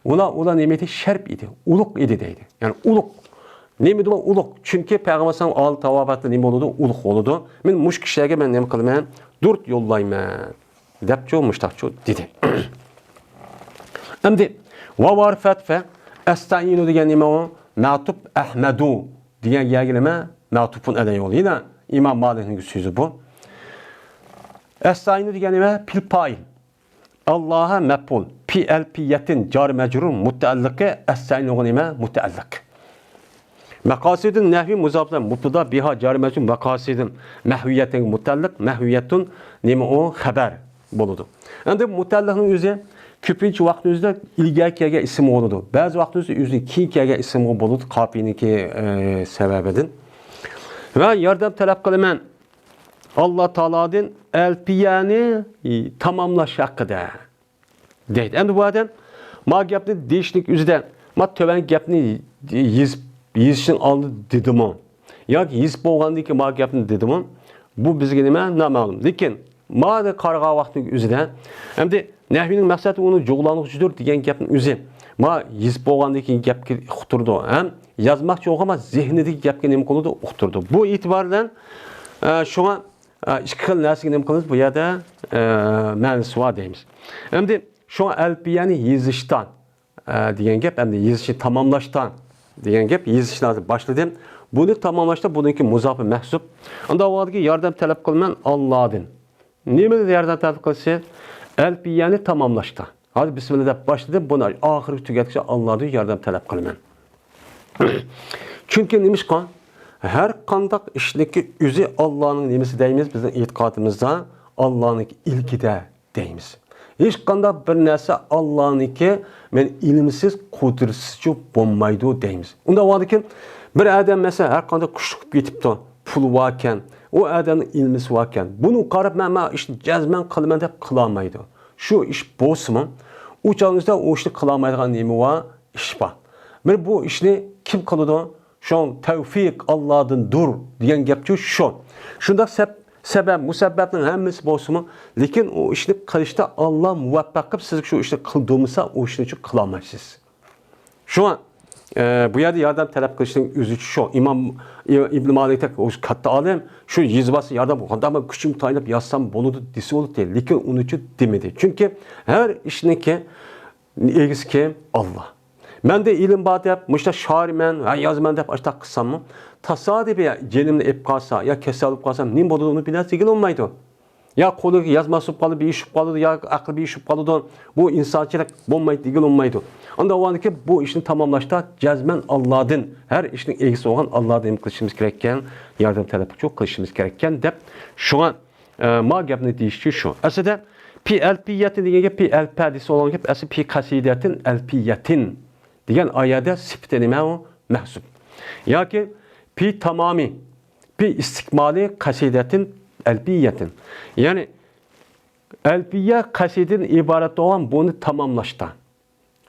ئۇلار، ئۇلار نېمە ئىدى؟ شەرپ ئىدى، ئۇلۇغ ئىدى دەيدۇ. يەنى ئۇلۇغ. نېمىدۇ ئۇلۇغ؟ چۈنكى پەيغەمبەر ئەلەيھىسسالام ئالىي تاۋابىئاتتا نېمە بولىدۇ؟ ئۇلۇغ بولىدۇ. مەن مۇشۇ كىشىلەرگە مەن نېمە قىلىمەن؟ دۇرۇت يوللايمەن، دەپچۇ، مۇشتاقچۇ دېدى. ئەمدى ۋاۋ ھەرپى ئەتىپى، ئەستەئىنۇ دېگەن نېمە ئۇ؟ مەتۇپ ئەھمەدۇ دېگەن يەرگە نېمە؟ مەتۇپۇن ئەلەيھى بولدى. يەنە ئىمام مالىكنىڭ سۆزى بۇ. ئەستەئىنۇ دېگەن نېمە؟ پىل پائىل. ئاللاھە مەپئۇل. پى ئەلپىيەتىن جار مەجرۇر، مۇتەئەللىقى ئەستەئىنۇغا نېمە؟ مۇتەئەللىق. مەقاسىدۇن نەھۋى مۇزاپلار مۇبتىدا، بىھا جار مەجرۇر، مەقاسىدۇن مەھۋىيەتىنگە مۇتەئەللىق، مەھۋىيەتۇن نېمە ئۇ؟ خەبەر بولىدۇ. ئەمدى مۇتەئەللىقنىڭ ئۆزى كۆپىنچە ۋاقىت ئۆزىدە ئىلگەرى كەلگەن ئىسىمغا بولىدۇ. بەزى ۋاقىت ئۆزى ئۆزىنىڭ كېيىن كەلگەن ئىسىمغا بولىدۇ، قاپىيىنىڭكى، ئە، سەۋەبىدىن. ۋە ياردەم تەلەپ قىلىمەن ئاللا تائالادىن ئەلپىيەنى تاماملاش ھەققىدە. دەيدۇ. ئەمدى بۇ ئادەم ما گەپنى دېيىشلىك ئۆزىدە، ما تۆۋەن گەپنى يېزىپ، يېزىشنىڭ ئالدىدا دېدىمۇ؟ ياكى يېزىپ بولغاندىن كېيىن ما گەپنى دېدىمۇ؟ بۇ بىزگە نېمە؟ نامەلۇم. لېكىن ما قارىغان ۋاقتىنىڭ ئۆزىدە، ئەمدى نەھۋىنىڭ مەقسىتى ئۇنى جۇغلانغۇچىدۇر دېگەن گەپنىڭ ئۆزى. ما يېزىپ بولغاندىن كېيىن گەپكە ئۇقتۇرىدۇ، ھەم يازماقچى بولغان ما زېھنىدىكى گەپكە نېمە قىلىدۇ؟ ئۇقتۇرىدۇ. بۇ ئېتىبار بىلەن، ئە، شۇڭا ئىككى خىل نەرسىگە نېمە قىلىمىز؟ بۇ يەردە، ئە، مەنىسى بار دەيمىز. ئەمدى شۇڭا ئەلپىيەنى يېزىشتا، ئە، دېگەن گەپ، ئەمدى يېزىشنى تاماملاشتا دېگەن گەپ، يېزىشنى ھازىر باشلىدىم. بۇنى تاماملاشتا بۇنىڭكى مۇزاپى مەھسۇپ. ئاندىن ئاۋۋالدىكى ياردەم تەلەپ قىلىمەن ئاللادىن. نېمىدىن ياردەم تەلەپ قىلسا؟ ئەلپىيەنى تاماملاشتا. ھازىر بىسمىللا دەپ باشلىدىم، بۇنى ئاخىرىغا تۈگەتكۈچە ئاللادىن ياردەم تەلەپ قىلىمەن. چۈنكى نېمىشقا؟ ھەر قانداق ئىشنىڭكى ئۆزى ئاللانىڭ نېمىسى دەيمىز، بىزنىڭ ئېتىقادىمىزدا ئاللانىڭكى ئىلكىدە دەيمىز. ھېچقانداق بىر نەرسە ئاللانىڭكى مەن ئىلمىسىز، قۇدرىتىسىزچۇ بولمايدۇ دەيمىز. ئۇنداق بولغاندىكىن بىر ئادەم مەسىلەن ھەر قانداق كۈچلۈك بولۇپ كېتىپتۇ، پۇلى باركەن، ئۇ ئادەمنىڭ ئىلمىسى باركەن. بۇنى قاراپ مەن، مەن ئىشنى جەزمەن قىلىمەن دەپ قىلالمايدۇ. شۇ ئىش بولسىمۇ، ئۇ چاغنىڭدا ئۇ ئىشنى قىلالمايدىغان نېمە بار؟ ئىش بار. مانا بۇ ئىشنى كىم قىلىدۇ؟ شۇڭا تەۋفىق ئاللادىندۇر دېگەن گەپچۇ شۇ. شۇنداق سەپ-، سەۋەب، مۇسەببەپنىڭ ھەممىسى بولسىمۇ، لېكىن ئۇ ئىشنى قىلىشتا ئاللا مۇۋەپپەق قىلىپ، سىزگە شۇ ئىشنى قىلدۇرمىسا، ئۇ ئىشنى شۇ قىلالمايسىز. شۇڭا، ئە، بۇ يەردە ياردەم تەلەپ قىلىشنىڭ ئۆزى شۇ. ئىمام ئىبن مالىكتەك ئۇ كاتتا ئالىم شۇ يېزىۋاتسا، ياردەم، قانداق مەن كۈچۈم تايىنىپ يازسام بولىدۇ دېسە بولاتتى. لېكىن ئۇنىچۇ دېمىدى. چۈنكى ھەر ئىشنىڭكى ئىگىسى كىم؟ ئاللا. مەندە ئىلىم بار دەپ، مۇشۇنداق شائىرمەن ۋە يازىمەن دەپ ئاشتاق قىلساممۇ، تاسادىپىي جېنىمنى ئېلىپ قالسا يا كېسەل بولۇپ قالسام، نېمە بولىدۇ، ئۇنى بىلەرسىز دېگىلى بولمايدۇ. يا قولىغا يازما سۇپ قالىدۇ، بىر ئىش چۈشۈپ قالىدۇ، يا ئەقلى بىر ئىش چۈشۈپ قالىدۇ. بۇ ئىنسانچىلىق بولمايدۇ دېگىلى بولمايدۇ. ئانداق بولغاندىكىن بۇ ئىشنى تاماملاشتا جەزمەن ئاللادىن، ھەر ئىشنىڭ ئىگىسى بولغان ئاللادىن نېمە قىلىشىمىز كېرەككەن؟ ياردەم تەلەپ قىلىشىمىز كېرەككەن دەپ. شۇڭا، ئە، ما گەپنى دېيىشچى شۇ. ئەسلىدە پى ئەلپىيەتى دېگەن گەپ، پى ئەلپە دېسە بولغان گەپ، ئەسلى پى قەسىدەتىن ئەلپىيەتىن دېگەن ئايەدە سىپىتى نېمە ئۇ؟ مەھسۇپ. ياكى پى تامامى، پى ئىستىكمالى قەسىدەتىن ئەلپىيەتىن. يەنى ئەلپىيە قەسىدىدىن ئىبارەت بولغان بۇنى تاماملاشتا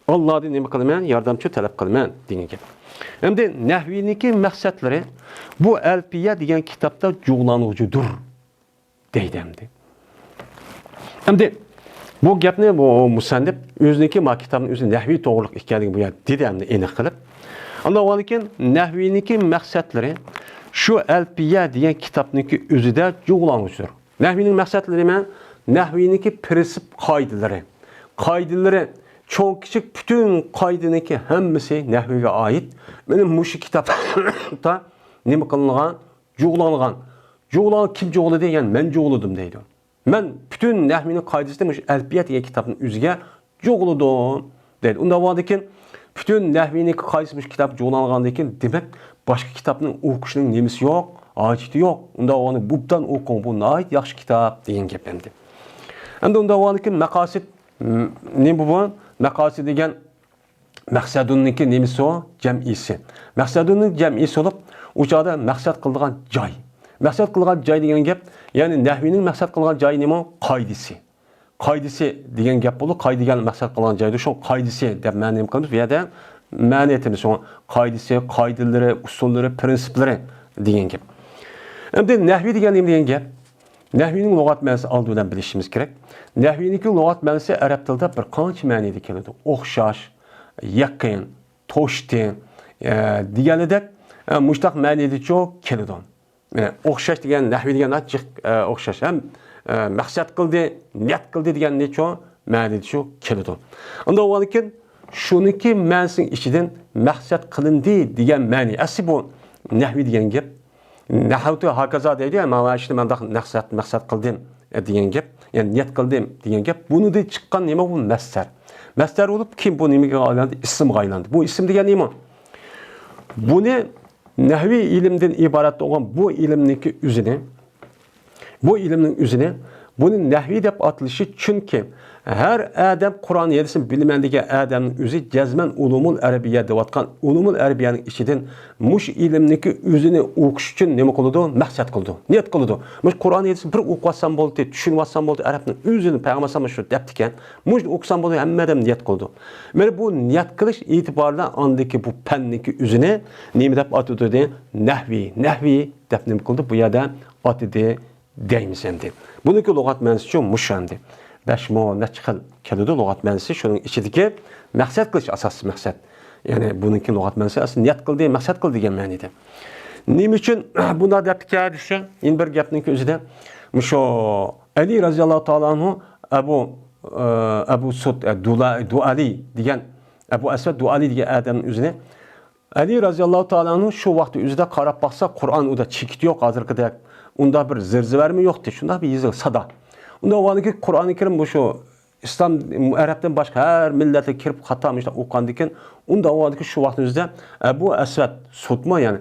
ئاللادىن نېمە قىلىمەن؟ ياردەمچى تەلەپ قىلىمەن دېگەن گەپ. ئەمدى نەھۋىنىڭكى مەقسەتلىرى بۇ ئەلپىيە دېگەن كىتابتا جۇغلانغۇچىدۇر دەيدۇ ئەمدى. ئەمدى بۇ گەپنى بۇ مۇسەننىپ ئۆزىنىڭكى ما كىتابنىڭ ئۆزى نەھۋى توغرىلىق ئىكەنلىكىنى بۇ يەردە دېدى ئەمدى ئېنىق قىلىپ. ئاندىن كېيىن نەھۋىنىڭكى مەقسەتلىرى شۇ ئەلپىيە دېگەن كىتابنىڭكى ئۆزىدە جۇغلانغۇچىدۇر. نەھۋىنىڭ مەقسەتلىرى نېمە؟ نەھۋىنىڭكى پىرىنسىپ قائىدىلىرى. قائىدىلىرى چوڭ كىچىك پۈتۈن قائىدىنىڭكى ھەممىسى نەھۋىگە ئائىت. مانا مۇشۇ كىتابتا نېمە قىلىنغان؟ جۇغلانغان. جۇغلانغان كىم جۇغلىدى؟ يەنى مەن جۇغلىدىم دەيدۇ. مەن پۈتۈن نەھۋىنىڭ قائىدىسىنى مۇشۇ ئەلپىيە دېگەن كىتابنىڭ ئۆزىگە جۇغلىدىم دەيدۇ. ئۇنداق بولغاندىكىن پۈتۈن نەھۋىنىڭ قائىدىسى مۇشۇ كىتاب جۇغلانغاندىكىن، دېمەك، باشقا كىتابنىڭ ئوقۇشنىڭ نېمىسى يوق، ھاجىتى يوق. ئۇنداق بولغاندا ئوبدان ئوقۇڭ، بۇ ناھايىتى ياخشى كىتاب دېگەن گەپ ئەمدى. ئەمدى ئۇنداق بولغاندىكىن مەقاسىد، م، نېمە بۇ؟ مەقاسىد دېگەن مەقسەدۇننىڭكى نېمىسى ئۇ؟ جەمئىيسى. مەقسەدۇننىڭ جەمئىيسى بولۇپ، ئۇ چاغدا مەقسەت قىلىدىغان جاي. مەقسەت قىلىدىغان جاي دېگەن گەپ، يەنى نەھۋىنىڭ مەقسەت قىلىدىغان جايى نېمە؟ قائىدىسى. قائىدىسى دېگەن گەپ بولىدۇ. قائىدە دېگەن مەقسەت قىلغان جايدۇر. شۇڭا قائىدىسى دەپ مەنە نېمە قىلىمىز؟ بۇ يەردە مەنە ئېيتىمىز. شۇڭا قائىدىسى، قائىدىلىرى، ئۇسۇللىرى، پىرىنسىپلىرى دېگەن گەپ. ئەمدى نەھۋى دېگەن نېمە دېگەن گەپ؟ نەھۋىنىڭ لۇغەت مەنىسى ئالدى بىلەن بىلىشىمىز كېرەك. نەھۋىنىڭكى لۇغەت مەنىسى ئەرەب تىلىدا بىر قانچە مەنىدە كېلىدۇ. ئوخشاش، يېقىن، توشتى، ئە، دېگەنلىدەك، ئە، مۇشتاق مەنىدىچۇ كېلىدۇ. مانا، ئوخشاش دېگەن، نەھۋى دېگەن جىق، ئە، ئوخشاش. ھەم، ئە، مەقسەت قىلدى، نىيەت قىلدى دېگەننىچۇ مەنىدىچۇ كېلىدۇ. ئۇنداق بولغاندىكىن، شۇنىڭكى مەنىسىنىڭ ئىچىدىن مەقسەت قىلىندى دېگەن مەنى. ئەسلى بۇ نەھۋى دېگەن گەپ. نەھۋتۇ ھاكازا دەيدۇ يا، مانا شۇنى مەن مەقسەت، مەقسەت قىلدىم، ئە، دېگەن گەپ. يەنى نىيەت قىلدىم دېگەن گەپ. بۇنىڭدىن چىققان نېمە بۇ؟ مەسدەر. مەسدەر بولۇپ، كېيىن بۇ نېمىگە ئايلاندى؟ ئىسىمغا ئايلاندى. بۇ ئىسىم دېگەن نېمە؟ بۇنى نەھۋىي ئىلىمدىن ئىبارەت بولغان بۇ ئىلىمنىڭكى ئۆزىنى، بۇ ئىلىمنىڭ ئۆزىنى، بۇنى نەھۋىي دەپ ئاتىلىشى، چۈنكى ھەر ئادەم قۇرئان ھەدىسنى بىلىمەن دېگەن ئادەمنىڭ ئۆزى جەزمەن ئۇلۇمۇل ئەرەبىيە دەۋاتقان ئۇلۇمۇل ئەرەبىيەنىڭ ئىچىدىن مۇشۇ ئىلىمنىڭكى ئۆزىنى ئوقۇش ئۈچۈن نېمە قىلىدۇ؟ مەقسەت قىلىدۇ، نىيەت قىلىدۇ. مۇشۇ قۇرئان ھەدىسنى بىر ئوقۇۋاتسام بولدى، چۈشىنىۋاتسام بولدى، ئەرەبنىڭ ئۆزىنى پەيغەمبەر ئەلەيھىسسالام شۇ دەپتىكەن. مۇشۇنى ئوقۇسام بولدى، ھەممە ئادەم نىيەت قىلىدۇ. مانا بۇ نىيەت قىلىش ئېتىبارى بىلەن ئاندىكى بۇ پەننىڭكى ئۆزىنى نېمە دەپ ئاتىدۇ دېدى؟ نەھۋىي، نەھۋىي دەپ نېمە قىلدى؟ بۇ يەردە ئاتىدى دەيمىز ئەمدى. بۇنىڭكى لۇغەت مەنىسىچۇ مۇشۇ ئەمدى. بەشمۇ نەچچە خىل كېلىدۇ لۇغەت مەنىسى، شۇنىڭ ئىچىدىكى مەقسەت قىلىش، ئاساسىي مەقسەت. يەنى بۇنىڭكى لۇغەت مەنىسى ئەسلى نىيەت قىلدى، مەقسەت قىلدى دېگەن مەنىدە. نېمە ئۈچۈن بۇنداق دەپتىكەن دېسە، يەنە بىر گەپنىڭكى ئۆزىدە مۇشۇ ئەلى رەزىياللاھۇ تائالا ئەنھۇ ئەبۇ، ئە، ئەبۇ سۇد، ئە، دۇلا-، دۇئەلى دېگەن، ئەبۇ ئەسۋەد دۇئەلى دېگەن ئادەمنىڭ ئۆزىنى ئەلى رەزىياللاھۇ تائالا ئەنھۇ شۇ ۋاقىت ئۆزىدە قاراپ باقسا، قۇرئان ئۇدا چېكىت يوق، ھازىرقىدەك ئۇنداق بىر زىرزىۋەرمۇ يوقتى، شۇنداق بىر يېزىق سادا. ئۇنداق بولغاندىكىن قۇرئانى كەرىم مۇشۇ ئىسلام، ئەرەبتىن باشقا ھەر مىللەتلەر كىرىپ خاتا مۇشۇنداق ئوقۇغاندىكىن، ئۇنداق بولغاندىكىن شۇ ۋاقىت ئۆزىدە ئەبۇ ئەسۋەد سۇدمۇ، يەنى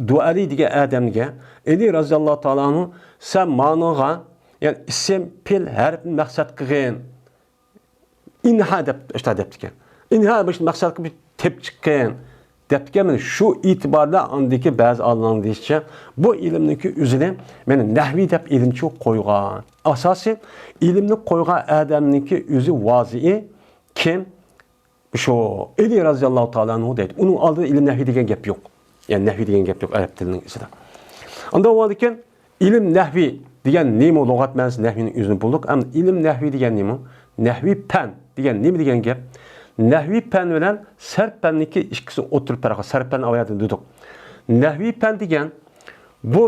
دۇئەلى دېگەن ئادەمگە ئەلى رەزىياللاھۇ تائالا ئەنھۇ، سەن مانىڭغا، يەنى ئىسىم، پېئىل، ھەرپنى مەقسەت قىلغىن. ئىنھا دەپ، ئىشتا دەپتىكەن. ئىنھا بىر مەقسەتكە بىر تېپىپ چىققىن دەپتىكەن. مانا شۇ ئېتىباردا ئاندىكى بەزى ئالىملارنىڭ دېيىشىچە، بۇ ئىلىمنىڭكى ئۆزىنى مانا نەھۋىي دەپ ئىلىمچۇ قويغان. ئاساسىي ئىلىمنى قويغان ئادەمنىڭكى ئۆزى ۋازىئى كىم؟ شۇ ئەلى رەزىياللاھۇ تائالا ئەنھۇ دەيدۇ. ئۇنىڭ ئالدىدا ئىلىم نەھۋى دېگەن گەپ يوق. يەنى نەھۋى دېگەن گەپ يوق ئەرەب تىلىنىڭ ئىچىدە. ئاندىن بولغاندىكىن، ئىلىم نەھۋى دېگەن نېمە؟ لۇغەت مەنىسى نەھۋىنىڭ ئۆزىنى بىلدۇق. ئەمدى ئىلىم نەھۋى دېگەن نېمە؟ نەھۋىي پەن دېگەن نېمە دېگەن گەپ؟ نەھۋىي پەن بىلەن سەرپ پەننىكى ئىككىسى ئوتتۇرا پەرقى. سەرپ پەن ئاۋاياتىن دېدۇق. نەھۋىي پەن دېگەن بۇ